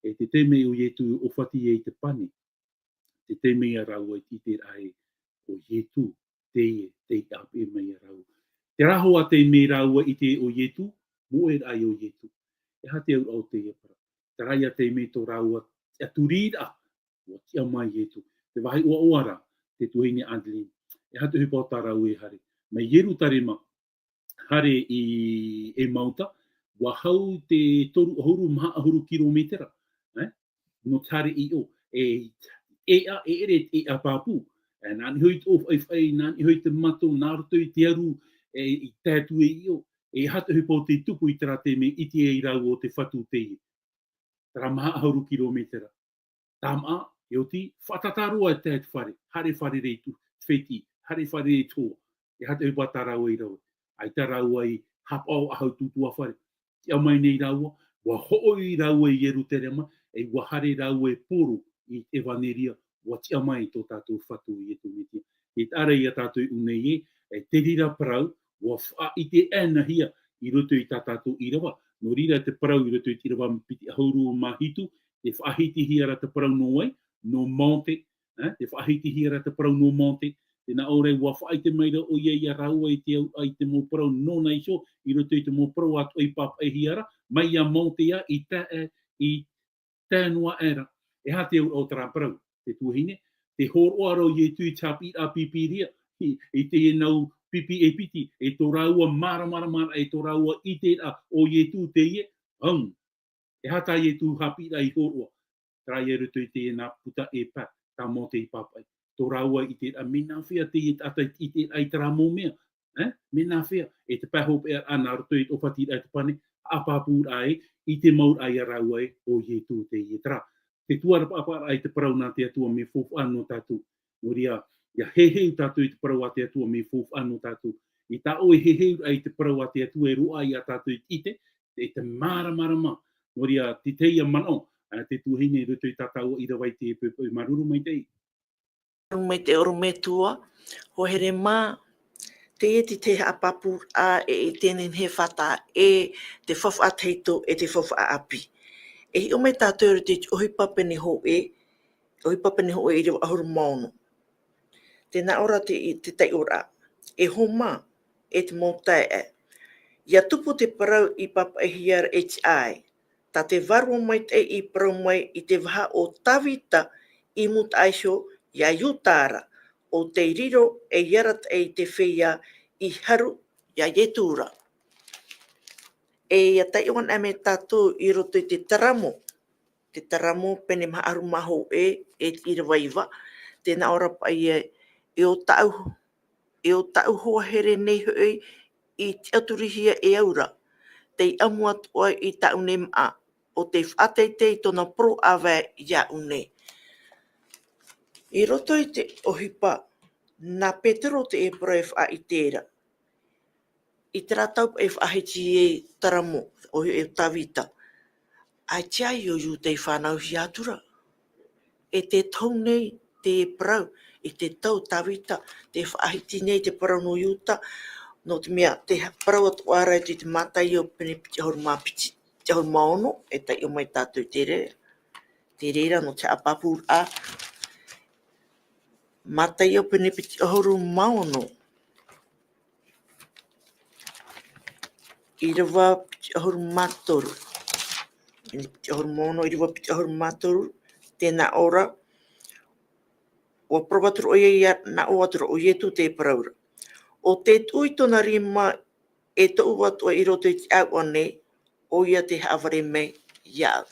E te taime ʻo Ietu e ʻōfati ai i te pane, te taime ia rāua i te ʻiteraʻa ē ʻo Ietu teie tei ʻāpeʻe mai ia rāua. Terā hoʻi taime rāua i ʻite ʻo Ietu, moʻe ra ʻo Ietu. E aha te auraʻa o teie parau? Terā ia taime tō rāua tiʻaturiraʻa, ʻua tiʻa mai Ietu. Te vāhi ʻoaʻoa ra, te tuahine Adeline. E aha te ʻohipa tā rāua e haere? Mai Ierutarema, haere i Emauta, ʻua hau te toru ʻahuru maha ʻahuru kirometera, e? Nō te haere i ʻō, e, e ʻā, e ʻere e ʻā pāpū. E, nā niʻa hoʻi te ʻōfaʻifaʻi, nā niʻa hoʻi te mato, nā roto i te aru, e, i tae atu e i ʻō. E aha te ʻohipa ʻo tei tupu i terā taime i ʻite ai rāua ʻo te Fatu teie? Terā maha ʻahuru kirometera. Tāmāʻa, e oti, faʻatātā roa e tae te fare, haere fārerei te fētiʻi, haere fārerei te hoa, e aha te ʻohipa tā rāua i rave. ʻAita rāua i haʻapaʻo ʻahau tūtū a fare. Tiʻa mai nei rāua, ʻua hoʻi rāua i Ierutarema, e ʻua haere rāua e poro i te ʻevaneria, ʻua tiʻa mai tō tātou Fatu ʻo Ietu Metia. Tē taʻa ra ia tātou i ʻū nei ē, e te reira parau, ʻua faʻaʻite anaʻe hia i roto i tā tātou ʻīrava. Nō reira te parau i roto i te ʻīrava piti ʻahuru mā hitu, tē faʻahitihia ra te parau nō vai, nō Mōte, e, tē faʻahitihia ra te parau nō Mōte, Tē nā ʻō ra ē, ʻua faʻaʻite mai ra ʻoia ia rāua i te au, i te mau parau nōna iho, i roto i te mau parau atoʻa i pāpaʻihia ra, mai iā Mōte ia, i tae, i tae noa aʻera. E aha te auraʻa o terā parau, te tuahine? Te hōroʻa ra o Ietu i te haʻapiʻiraʻa Pīpīria, i, i teie nau pipi e piti, e tō rāua māramarama, e tō rāua ʻiteraʻa o Ietu teie, hum. E aha tā Ietu haʻapiʻiraʻa i hōroʻa? Terā ia i roto i teie nā puta e pae, tā Mōte i pāpaʻi. Tō rāua ʻiteraʻa, mea nāfea teie taʻata i ʻiteraʻa i terā mau mea? E? Mea nāfea? E te pae hopeʻa nā roto i te ʻōfatiraʻa e te pane, haʻapāpūraʻa ē, ʻite mau ra ia rāua ē, ʻo Ietu teie. Terā te tuarapaʻaraʻa i te parau nā te Atua mea faufaʻa nō tātou. Nō reira, ʻia heheu tātou i te parau a te Atua mea faufaʻa nō tātou. I tā ʻoe heheuraʻa i te parau a te Atua, e roaʻa ia tātou i te ʻite, i te māramarama. Nō reira, te tahi manaʻo, ā, te tuahine i roto i tā tāua ʻīrava i te poʻipoʻi, māuruuru maitaʻi. Māuruuru maitaʻi ʻorometua, hoa here mā, teie te haʻapāpūraʻa e, e teie nei fātata e te faufaʻa tahito e te faufaʻa ʻāpī. E hiʻo mai tātou i roto i te ʻohipa pene hōʻē, ʻohipa pene hōʻē ʻīrava ʻahuru mā ono. Tē nā ʻō ra te, te taiʻoraʻa, e hōmā, e te mau taeaʻe. ʻIa tupu te parau i pāpaʻihia ra e tiʻa ai. Tā te Vārua Maitaʻi i parau mai i te vaha o Tāvita i mūtaʻa iho iā Iuta ra, ʻo tei riro ei arataʻi i te feiā i haru iā Ietu ra. E ʻia taiʻo anaʻe mai tātou i roto i te Taramo. Te Taramo pene maha ʻahuru mā hōʻē e te ʻīrava iva, tē nā ʻō ra paʻi ē, e ʻo tāʻu, e ʻo tāʻu hoa here nei hoʻi i tiʻaturihia e au ra, tei ʻamu atoʻa i tāʻu nei māʻa, ʻo tei faʻateitei i tōna poro ʻāvae iāʻu nei. I roto i te ʻohipa, nā Petero te ʻēpera e faʻaʻite ra. I terā tau e faʻahiti ei Taramo, ʻoia e Tāvita. ʻAita ïa ʻo Iuta i fānauhia atu ra. E tē tohu nei te parau, i te tau Tāvita, tē faʻahiti nei te parau nō Iuta, nō te mea, te parau atoʻa ra i te, te Mātaio pene piti ʻahuru mā piti, piti ʻahuru mā ono, e taiʻo mai tātou i te reira. Te reira nō te haʻapāpūraʻa. Mātaio pene piti ʻahuru mā ono. ʻĪrava piti ʻahuru mā toru. Pene piti ʻahuru mā ono, ʻīrava piti ʻahuru mā toru. Tē nā ʻō ra, ʻua parau atu ra ʻoia, ʻia nā ʻō atu ra ʻo Ietu tē parau ra. ʻO tē tuʻu i tōna rima e toʻu atoʻa i roto i te ʻāuʻa nei, ʻoia tē haʻavare mai iāʻu.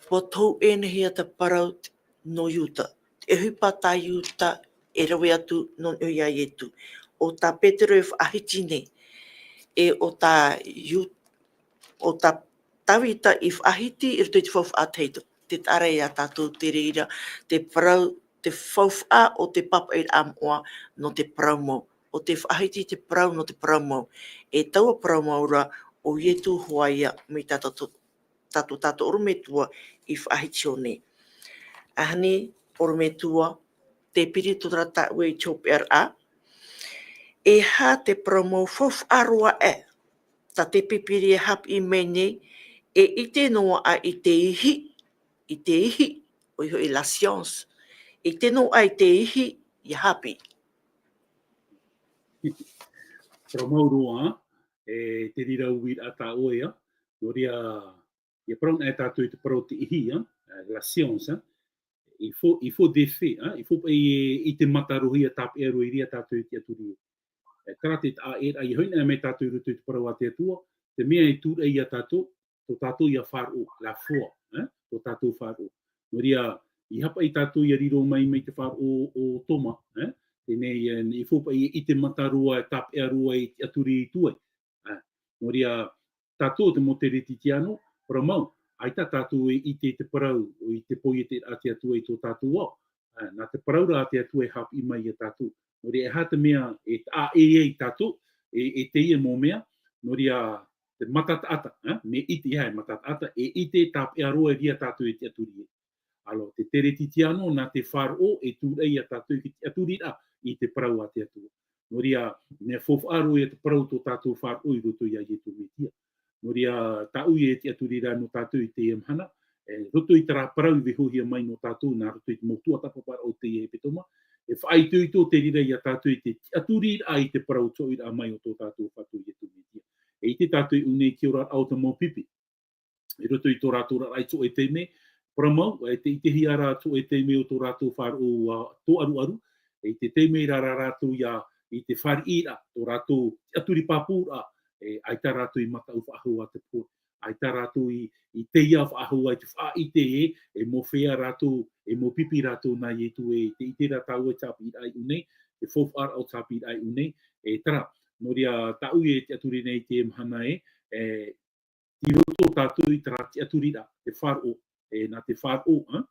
ʻUa tohu ʻēnehia te parau nō Iuta. Te ʻohipa tā Iuta e rave atu nō niʻa iā Ietu. ʻO tā Petero e faʻahiti nei. E ʻo tā Iu-, ʻo tā Tāvita i faʻahiti i roto i te faufaʻa tahito. Tē taʻa ra ia tātou te reira, te parau, te faufaʻa ʻo te pāpaʻiraʻa moʻa nō te parau mau. ʻO tē faʻahiti te parau nō te parau mau. E taua parau mau ra, ʻo Ietu hoʻi ia mai tā tātou, tā tō tātou ʻorometua i faʻahiti iho nei. ʻAhani, ʻorometua, tē piri atoʻa ra tāʻu i te hopeʻaraʻa. E aha te parau mau faufaʻa roa aʻe, tā te Pīpīria e haʻapiʻi mai nei, e ʻite noa aʻe i te ihi, i te ihi, ʻoia hoʻi la science. ʻIte noa aʻe i te ihi, ʻia haʻapiʻi. Parau mau roa, e te reira uiraʻa tā ʻoe, ā. Nō reira, ʻia parau anaʻe tātou i te parau o te ihi, ā, la science, ā. Il faut, il faut des faits, ā. Il faut paʻi e, i te matarohia tāpeʻa roa i reira tātou i te tiʻaturi. E, terā te taʻa ʻē, ʻia hoʻi anaʻe mai tātou i roto i te parau a te Atua, te mea e tūraʻi ia tātou, tō tātou ia faʻaroʻo, la foi, ā, tō tātou faʻaroʻo. Nō reira, ʻeiaha paʻi tātou ʻia riro mai, mai te faʻaroʻo o Toma, ā, teie nei, ā, il faut paʻi i te mataroa, tāpeʻa roa i te tiʻaturi i tuai. Ā, nō reira, tātou te mau Teretitiano, parau mau, ʻaita tātou e ʻite i te parau, i te poiete a te Atua i tō tātou ao. Ā, nā te parau ra a te Atua e haʻapiʻi mai ia tātou. Nō reira, e aha te mea e taʻa ʻē ai tātou, e, e teie mau mea, nō reira, te mata taʻata, ā, mea ʻite ia e mata taʻata, e ʻite tāpeʻa roa i reira tātou e tiʻaturi ai. Alors, te Teretitiano, nā te faʻaroʻo, e tūraʻi ia tātou i te tiʻaturiraʻa i te parau a te Atua. Nō reira, mea faufaʻa roa ia te parau tō tātou faʻaroʻo i roto iā Ietu Metia. Nō reira, tāʻu ia e tiʻaturi ra nō tātou i teie mahana, e, roto i terā parau i vaihohia mai nō tātou, nā roto i te mau tuatāpaparaʻa o teie ʻepetoma, E faʻaitoito te reira ia tātou i te tiʻaturiraʻa i te parau tōʻiraʻa mai o tō tātou Fatu Iesu Mesia. E ʻite tātou i ʻō nei i te oraraʻa o te mau pipi. I roto i tō rātou oraraʻa i te hōʻē taime, parau mau, e te ʻitehia ra te hōʻē taime o tō rātou faʻaroʻo, ā, tō aruaru, e i te taime ra rā rātou ia i te fāriʻiraʻa, tō rātou tiʻaturi pāpūraʻa, e, ʻaita rātou i mataʻu faʻahou ā te pō, ʻaita rātou i, i teiā faʻahou ā i te faʻaʻite ē, e mōhia rātou, e mō pipi rātou nā Iesu ē, i te ʻite ra tāua i te haʻapiʻiraʻa i ʻō nei, te faufaʻaraʻa o te haʻapiʻiraʻa i ʻō nei, e terā, nō reira tāʻu e tiʻaturi nei i teie mahana ē, e, i roto tātou i terā tiʻaturiraʻa, te faʻaroʻo, e, nā te faʻaroʻo, ā,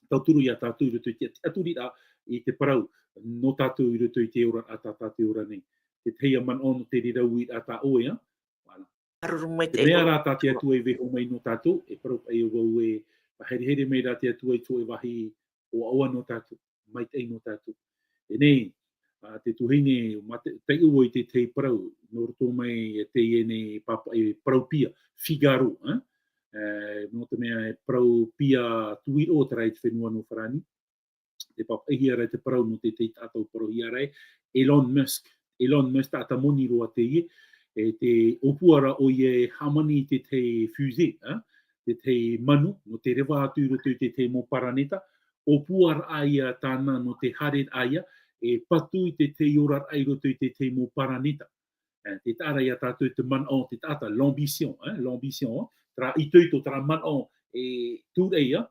tauturu ia tātou i roto i te tiʻaturiraʻa i te parau, nō tātou i roto i te oraraʻa tā tātou e ora nei. Te tahi manaʻo nō te reira uiraʻa tā ʻoe, ā? Māuruuru maitaʻi. Te mea rā tā te Atua i vaiiho mai nō tātou, e parau paʻi vau ē, faʻaherehere mai rā te Atua i te hōʻē vāhi ʻoaʻoa nō tātou, maitaʻi nō tātou. E nei, ā, te tuahine, mā te, taiʻo vau i te tahi parau, nō roto mai e teie nei pāpaʻi parau pia, Figaro, ā? E, nō te mea e parau pia tuiroʻo terā i te fenua nō Farāni, te pāpaʻihia ra te parau nō te, te taʻata e parauhia ra ē, Elon Musk. Elon Musk, taʻata moni roa teie, e te ʻōpuaraʻa ʻoia e hāmani i te tahi fusée, ā, te tahi manu, nō te reva atu i roto i te tahi mau paraneta, ʻōpuaraʻa ia tāna nō te haereraʻa ia, e patu i te tahi oraraʻa i roto i te tahi mau paraneta. E, te taʻa ra ia tātou te manaʻo, te taʻata, l'ambition, ā, l'ambition, ā, terā itoito, terā manaʻo, e tūraʻi, ā,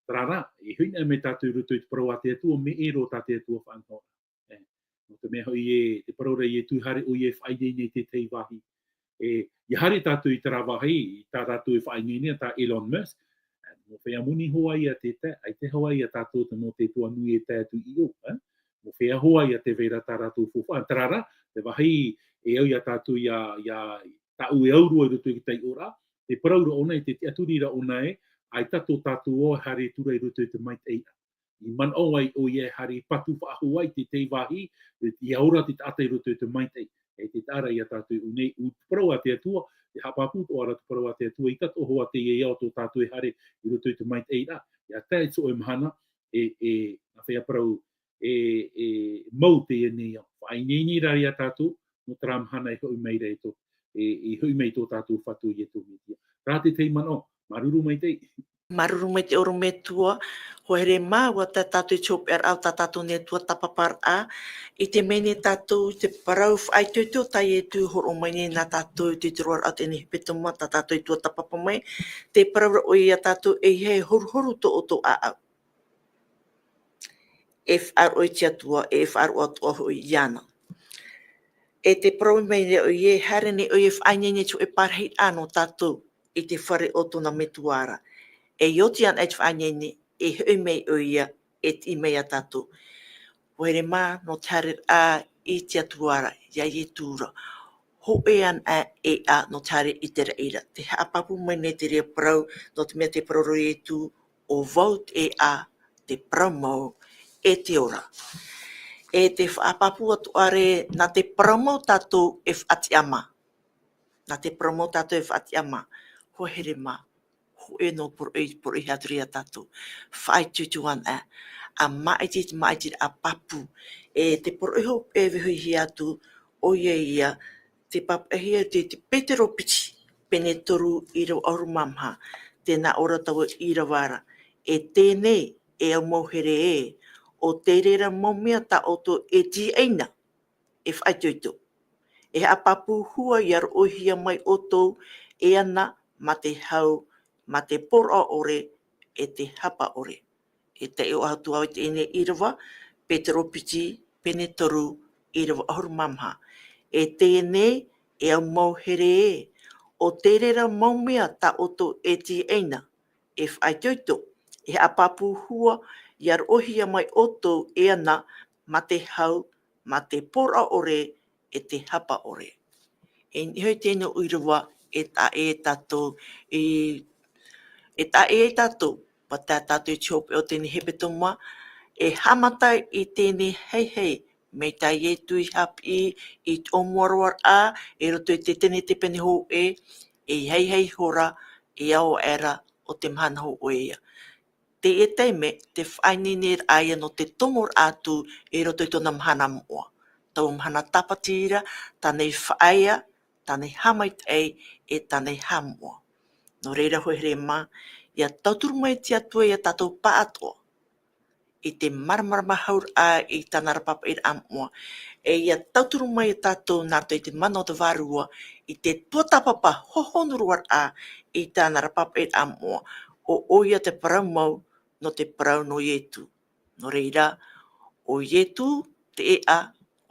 terā rā, e hoʻi nei mai tātou i roto i te parau a te Atua, mea ʻē roa tā te Atua faʻanahoraʻa. E, nō te mea hoʻi ē, te parau ra Iesu, haere ʻoia e faʻaineine i te tahi vāhi. E, ʻia haere tātou i terā vāhi, i tā rātou e faʻaineine, tā Elon Musk, e, mō fea moni hoʻi ia te tae, ʻaita hoʻi ia tātou te mau Atua nui e tae atu i ʻō, ā? Mō fea hoʻi ia tē vai ra tā rātou faufaʻa, terā rā, te vāhi e au ia tātou ia, ia tāʻu e au roa i roto i te taiʻoraʻa, te parau ra ʻōna ē, te tiʻaturi ra ʻōna ē, ʻaita tō tātou ʻoaʻoa e haere atu ra i roto i te maitaʻi ra. I manaʻo ai ʻoia e haere patu faʻahou ai te tahi vāhi, ʻia ora te taʻata i roto i te maitaʻi. E te taʻa ra ia tātou i ʻō nei, ʻū te parau a te Atua, te haʻapāpū atoʻa ra te parau a te Atua, ʻaita atoʻa hoʻi teie ia o tō tātou e haere i roto i te maitaʻi ra, ʻia tae i te hōʻē mahana, e, e, nā fea parau, e, e mau teie nei ao. Faʻaineine ra ia tātou, nō terā mahana e hoʻi mai ra e tō, e, e hoʻi mai tō tātou Fatu Iesu Mesia. Terā te tahi manaʻo, māuruuru maitaʻi. Māuruuru maitaʻi ʻorometua, hoa here mā, ʻua tae tātou i te hopeʻaraʻa o tā tātou nei Atua tāpaparaʻa, ʻite mai nei tātou i te parau faʻaitoito tā Iesu hōroʻa mai nei nā tātou i te roaraʻa o teie nei hepetoma, tā tātou i tuatāpapa mai, tē parau ra ʻoia ia tātou, ʻeiaha e horuhoru tō ʻoutou ʻāʻau. E faʻaroʻo i te Atua, e faʻaroʻo atoʻa hoʻi iāna. E tē parau mai nei ʻoia, e haere nei ʻoia e faʻaineine i te hōʻē parahiraʻa nō tātou i te fare o tōna metua ra. E ʻia oti anaʻe te faʻaineine, e hoʻi mai ʻoia, e tiʻi mai ia tātou. Hoa here mā, nō te haereraʻa i te Atua ra, ia Iesu ra. Hōʻē anaʻe e ʻā nō te haere i te raʻi ra. Tē haʻapāpū mai nei te reira parau, nō te mea tē parau ra Iesu, ʻo vau te ʻēʻa, te parau mau, e te ora. E tē faʻapāpū atoʻa ra, nā te parau mau tātou e faʻatiʻamā. Nā te parau mau tātou e faʻatiʻamā. Hoa here mā, hōʻē noa poroʻi, poroʻi atu ra ia tātou. Faʻaitoito anaʻe, ā, māʻiti, māʻitiraʻa pāpū. E te poroʻi hopeʻa e vaiihohia atu, ʻoia ia, te pāpaʻihia te, te Petero piti, pene toru, ʻīrava ʻahuru mā maha, tē nā ʻō ra taua ʻīrava ra. E teie nei, e au mau here ē, ʻo te reira mau mea tā ʻoutou e tīaʻi na, e faʻaitoito. E haʻapāpū hua ʻia roʻohia mai ʻoutou e ana mā te hau, mā te poroʻa ʻore, e te hapa ʻore. E taiʻo atu au i teie nei ʻīrava, Petero piti, pene toru, ʻīrava ʻahuru mā maha. E teie nei, e au mau here ē, ʻo te reira mau mea tā ʻoutou e tīaʻi na, e faʻaitoito, e haʻapāpū hua ʻia roʻohia mai ʻoutou e ana mā te hau, mā te poroʻa ʻore, e te hapa ʻore. E niʻa i teie nei ʻīrava, e taʻa ʻē tātou, e, e taʻa ʻē tātou, ʻua tae tātou i te hopeʻa o teie nei hepetoma, e haʻamata i teie nei heihei, mai tā Iesu i haʻapiʻi i te ʻōmuaraʻa, i roto i te tenete pene hōʻē, e heihei ihora, e ao aʻera o te mahana hōʻē ia. Teie taime, te faʻaineineraʻa ia nō te tomoraʻa atu i roto i tōna mahana moʻa. Taua mahana tāpati ra, tāna i faʻaea, tāna i haʻamaitaʻi, e tāna i haʻamoʻa. Nō reira, hoa here mā, ʻia tauturu mai te Atua ia tātou pāʻatoʻa i te māramarama hau ra i tāna ra pāpaʻiraʻa moʻa. E ʻia tauturu mai ia tātou nā roto i te mana o te Vārua, i te tuatāpapa hohonu roa ra i tāna ra pāpaʻiraʻa moʻa, ʻo ʻoia te parau mau nō te parau nō Ietu. Nō reira, ʻo Ietu te ʻēʻa,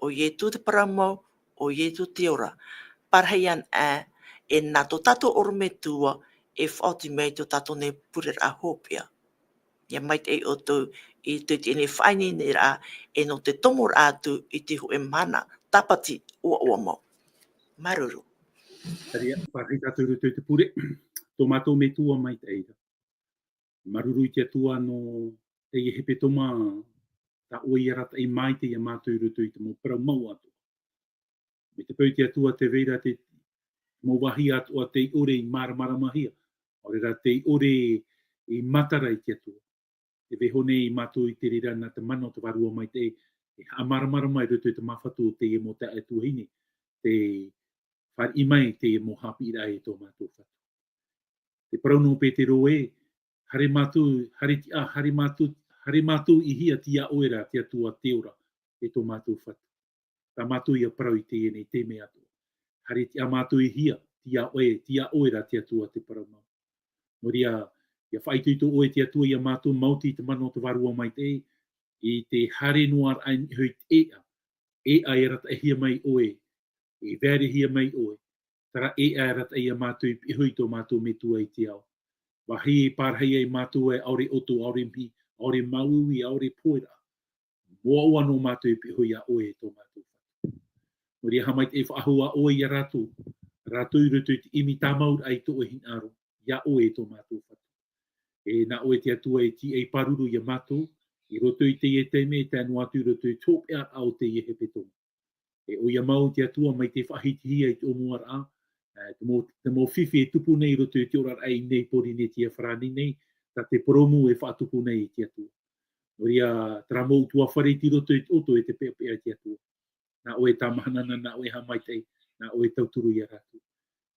ʻo Ietu te parau mau, ʻo Ietu te ora. Parahi ana ā, e nā tō tātou ʻorometua e faʻaoti mai tō tātou nei pureraʻa hopeʻa. ʻIa maitaʻi ʻoutou i te, teie faʻaineineraʻa, e nō te tomoraʻa atu i te hōʻē mahana tāpati ʻoaʻoa mau. Māuruuru. Haere ā, parahi tātou i roto i te pure. Tō mātou Metua maitaʻi ra. Māuruuru i te Atua nō teie hepetoma, tā ʻoe i arataʻi mai ia mātou i roto i te mau parau mau atoʻa. Mai te peu te Atua tē vai ra te mau vāhi atoʻa tei ʻore i māramaramahia, ʻaore rā tei ʻore i matara i te Atua. Tē vai hoʻi nei mātou i te reira nā te mana o te Vārua Maitaʻi, e haʻamāramarama i roto i te māfatu o teie mau taeaʻe tuahine, tē fāriʻi mai teie mau haʻapiʻiraʻa e tō mātou Fatu. Tē parau nō Petero ē, haere mātou, haere tiʻa, haere mātou, haere mātou i hea, tei iā ʻoe rā te Atua te ora, e tō mātou Fatu. Tā mātou ïa parau i teie nei taime atoʻa. Haere tiʻa mātou i hea, tei iā ʻoe, tei iā ʻoe rā te Atua te parau mau. Nō reira, ʻia faʻaitoito ʻoe te Atua iā mātou maoti i te mana o te Vārua Maitaʻi, i te haere noa ra i niʻa i te ʻēʻa, ʻēʻa e arataʻihia mai ʻoe, e vairehia mai ʻoe, terā ʻēʻa e arataʻi iā mātou i pihaʻi i tō mātou Metua i te ao. Vāhi e pārahi ai mātou e ʻaore ʻoto, ʻaore mihi, ʻaore māuiui, ʻaore pohe ra. Moʻa noa mātou i pihaʻi iā ʻoe e tō mātou Fatu. Nō reira haʻamaitaʻi faʻahou ā ʻoe iā rātou, rātou i roto i te ʻimi tāmau ra i tō ʻoe hinaʻaro, iā ʻoe e tō mātou Fatu. E nā ʻoe te Atua e tīaʻi pāruru iā mātou, i roto i teie taime, tae noa atu i roto i te hopeʻa o teie hepetoma. E ʻoia mau te Atua mai te faʻahitihia i te ʻōmuaraʻa, e, te mau, te mau fifi e tupu nei i roto i te oraraʻa i nei Pōrīnetia Farāni nei, tā te porōmu e faʻatupu nei i te Atua. Nō reira, terā mau ʻutuāfare i roto i te ʻoto e te peʻapeʻa i te Atua. Nā ʻoe e tāmahana na, nā ʻoe e haʻamaitaʻi, nā ʻoe e tauturu iā rātou.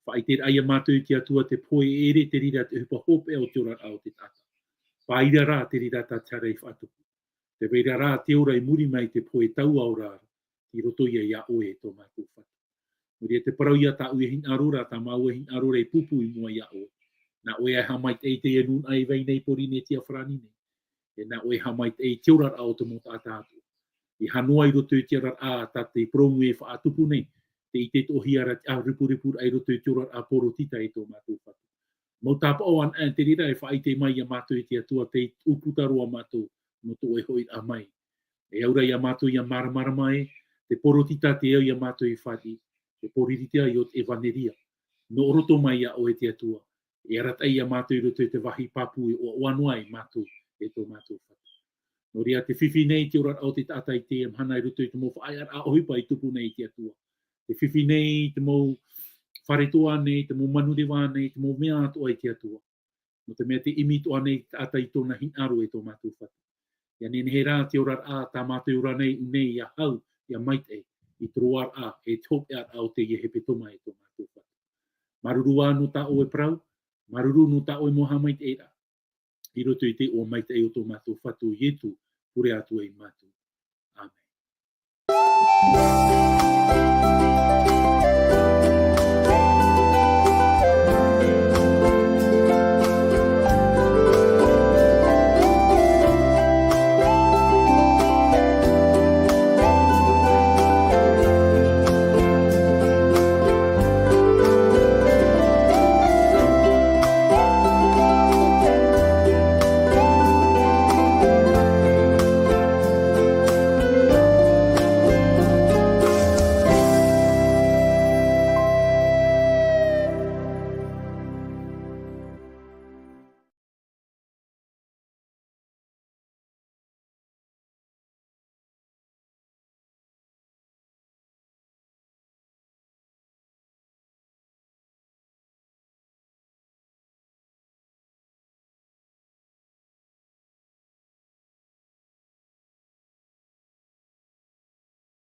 Faʻaʻiteraʻa iā mātou i te Atua te pohe e ʻere te reira te ʻohipa hopeʻa o te oraraʻa o te taʻata. Paʻi ra rā te reira tā te hara i faʻatupu. Tē vai ra rā te ora i muri mai te pohe taua ora ra, i roto ïa iā ʻoe e tō mātou Fatu. Nō reira te parau ïa tāʻu e hinaʻaro ra, tā māua e hinaʻaro ra i pūpū i mua iā ʻoe. Nā ʻoe e haʻamaitaʻi i teie nūnaʻa e vai nei Pōrīnetia Farāni nei. E nā ʻoe e haʻamaitaʻi i te oraraʻa o te mau taʻata atoʻa. E hā noa i roto i te oraraʻa tā te porōmu e faʻatupu nei, tē ʻite atoʻahia ra te ʻārepurepu ra i roto i te oraraʻa Pōrotita e tō mātou Fatu. Mau tāpaʻo anaʻe te reira e faʻaʻite mai iā mātou i te Atua tei ʻūputa roa mātou nō tō ʻoe hoʻiraʻa mai. E au ra iā mātou ʻia māramarama ē, te Pōrotita te au iā mātou i fāriʻi, te Pōrīnetia ʻo te ʻevanelia. Nō roto mai iā ʻoe te Atua, e arataʻi iā mātou i roto i te vāhi pāpū e ʻoaʻoa noa ai mātou e tō mātou Fatu. Nō reira te fifi nei te oraraʻa o te taʻata i teie mahana i roto i te mau faʻaearaʻa ʻohipa i tupu nei i te Atua. Te fifi nei te mau fare toa nei, te mau manureva nei, te mau mea atoʻa i te Atua. Nō te mea tē ʻimi atoʻa nei te taʻata i tōna hinaʻaro e tō mātou Fatu. ʻIa nehenehe rā te oraraʻa tā mātou e ora nei, ʻu nei ʻia hau, ʻia maitaʻi, i te roaraʻa, e te hopeʻaraʻa o teie hepetoma e tō mātou Fatu. Māuruuru ā nō tā ʻoe parau, māuruuru nō tā ʻoe mau haʻamaitaʻiraʻa. I roto i te iʻoa maitaʻi o tō mātou Fatu ʻo Ietu, pure atu ai mātou. ʻĀmene.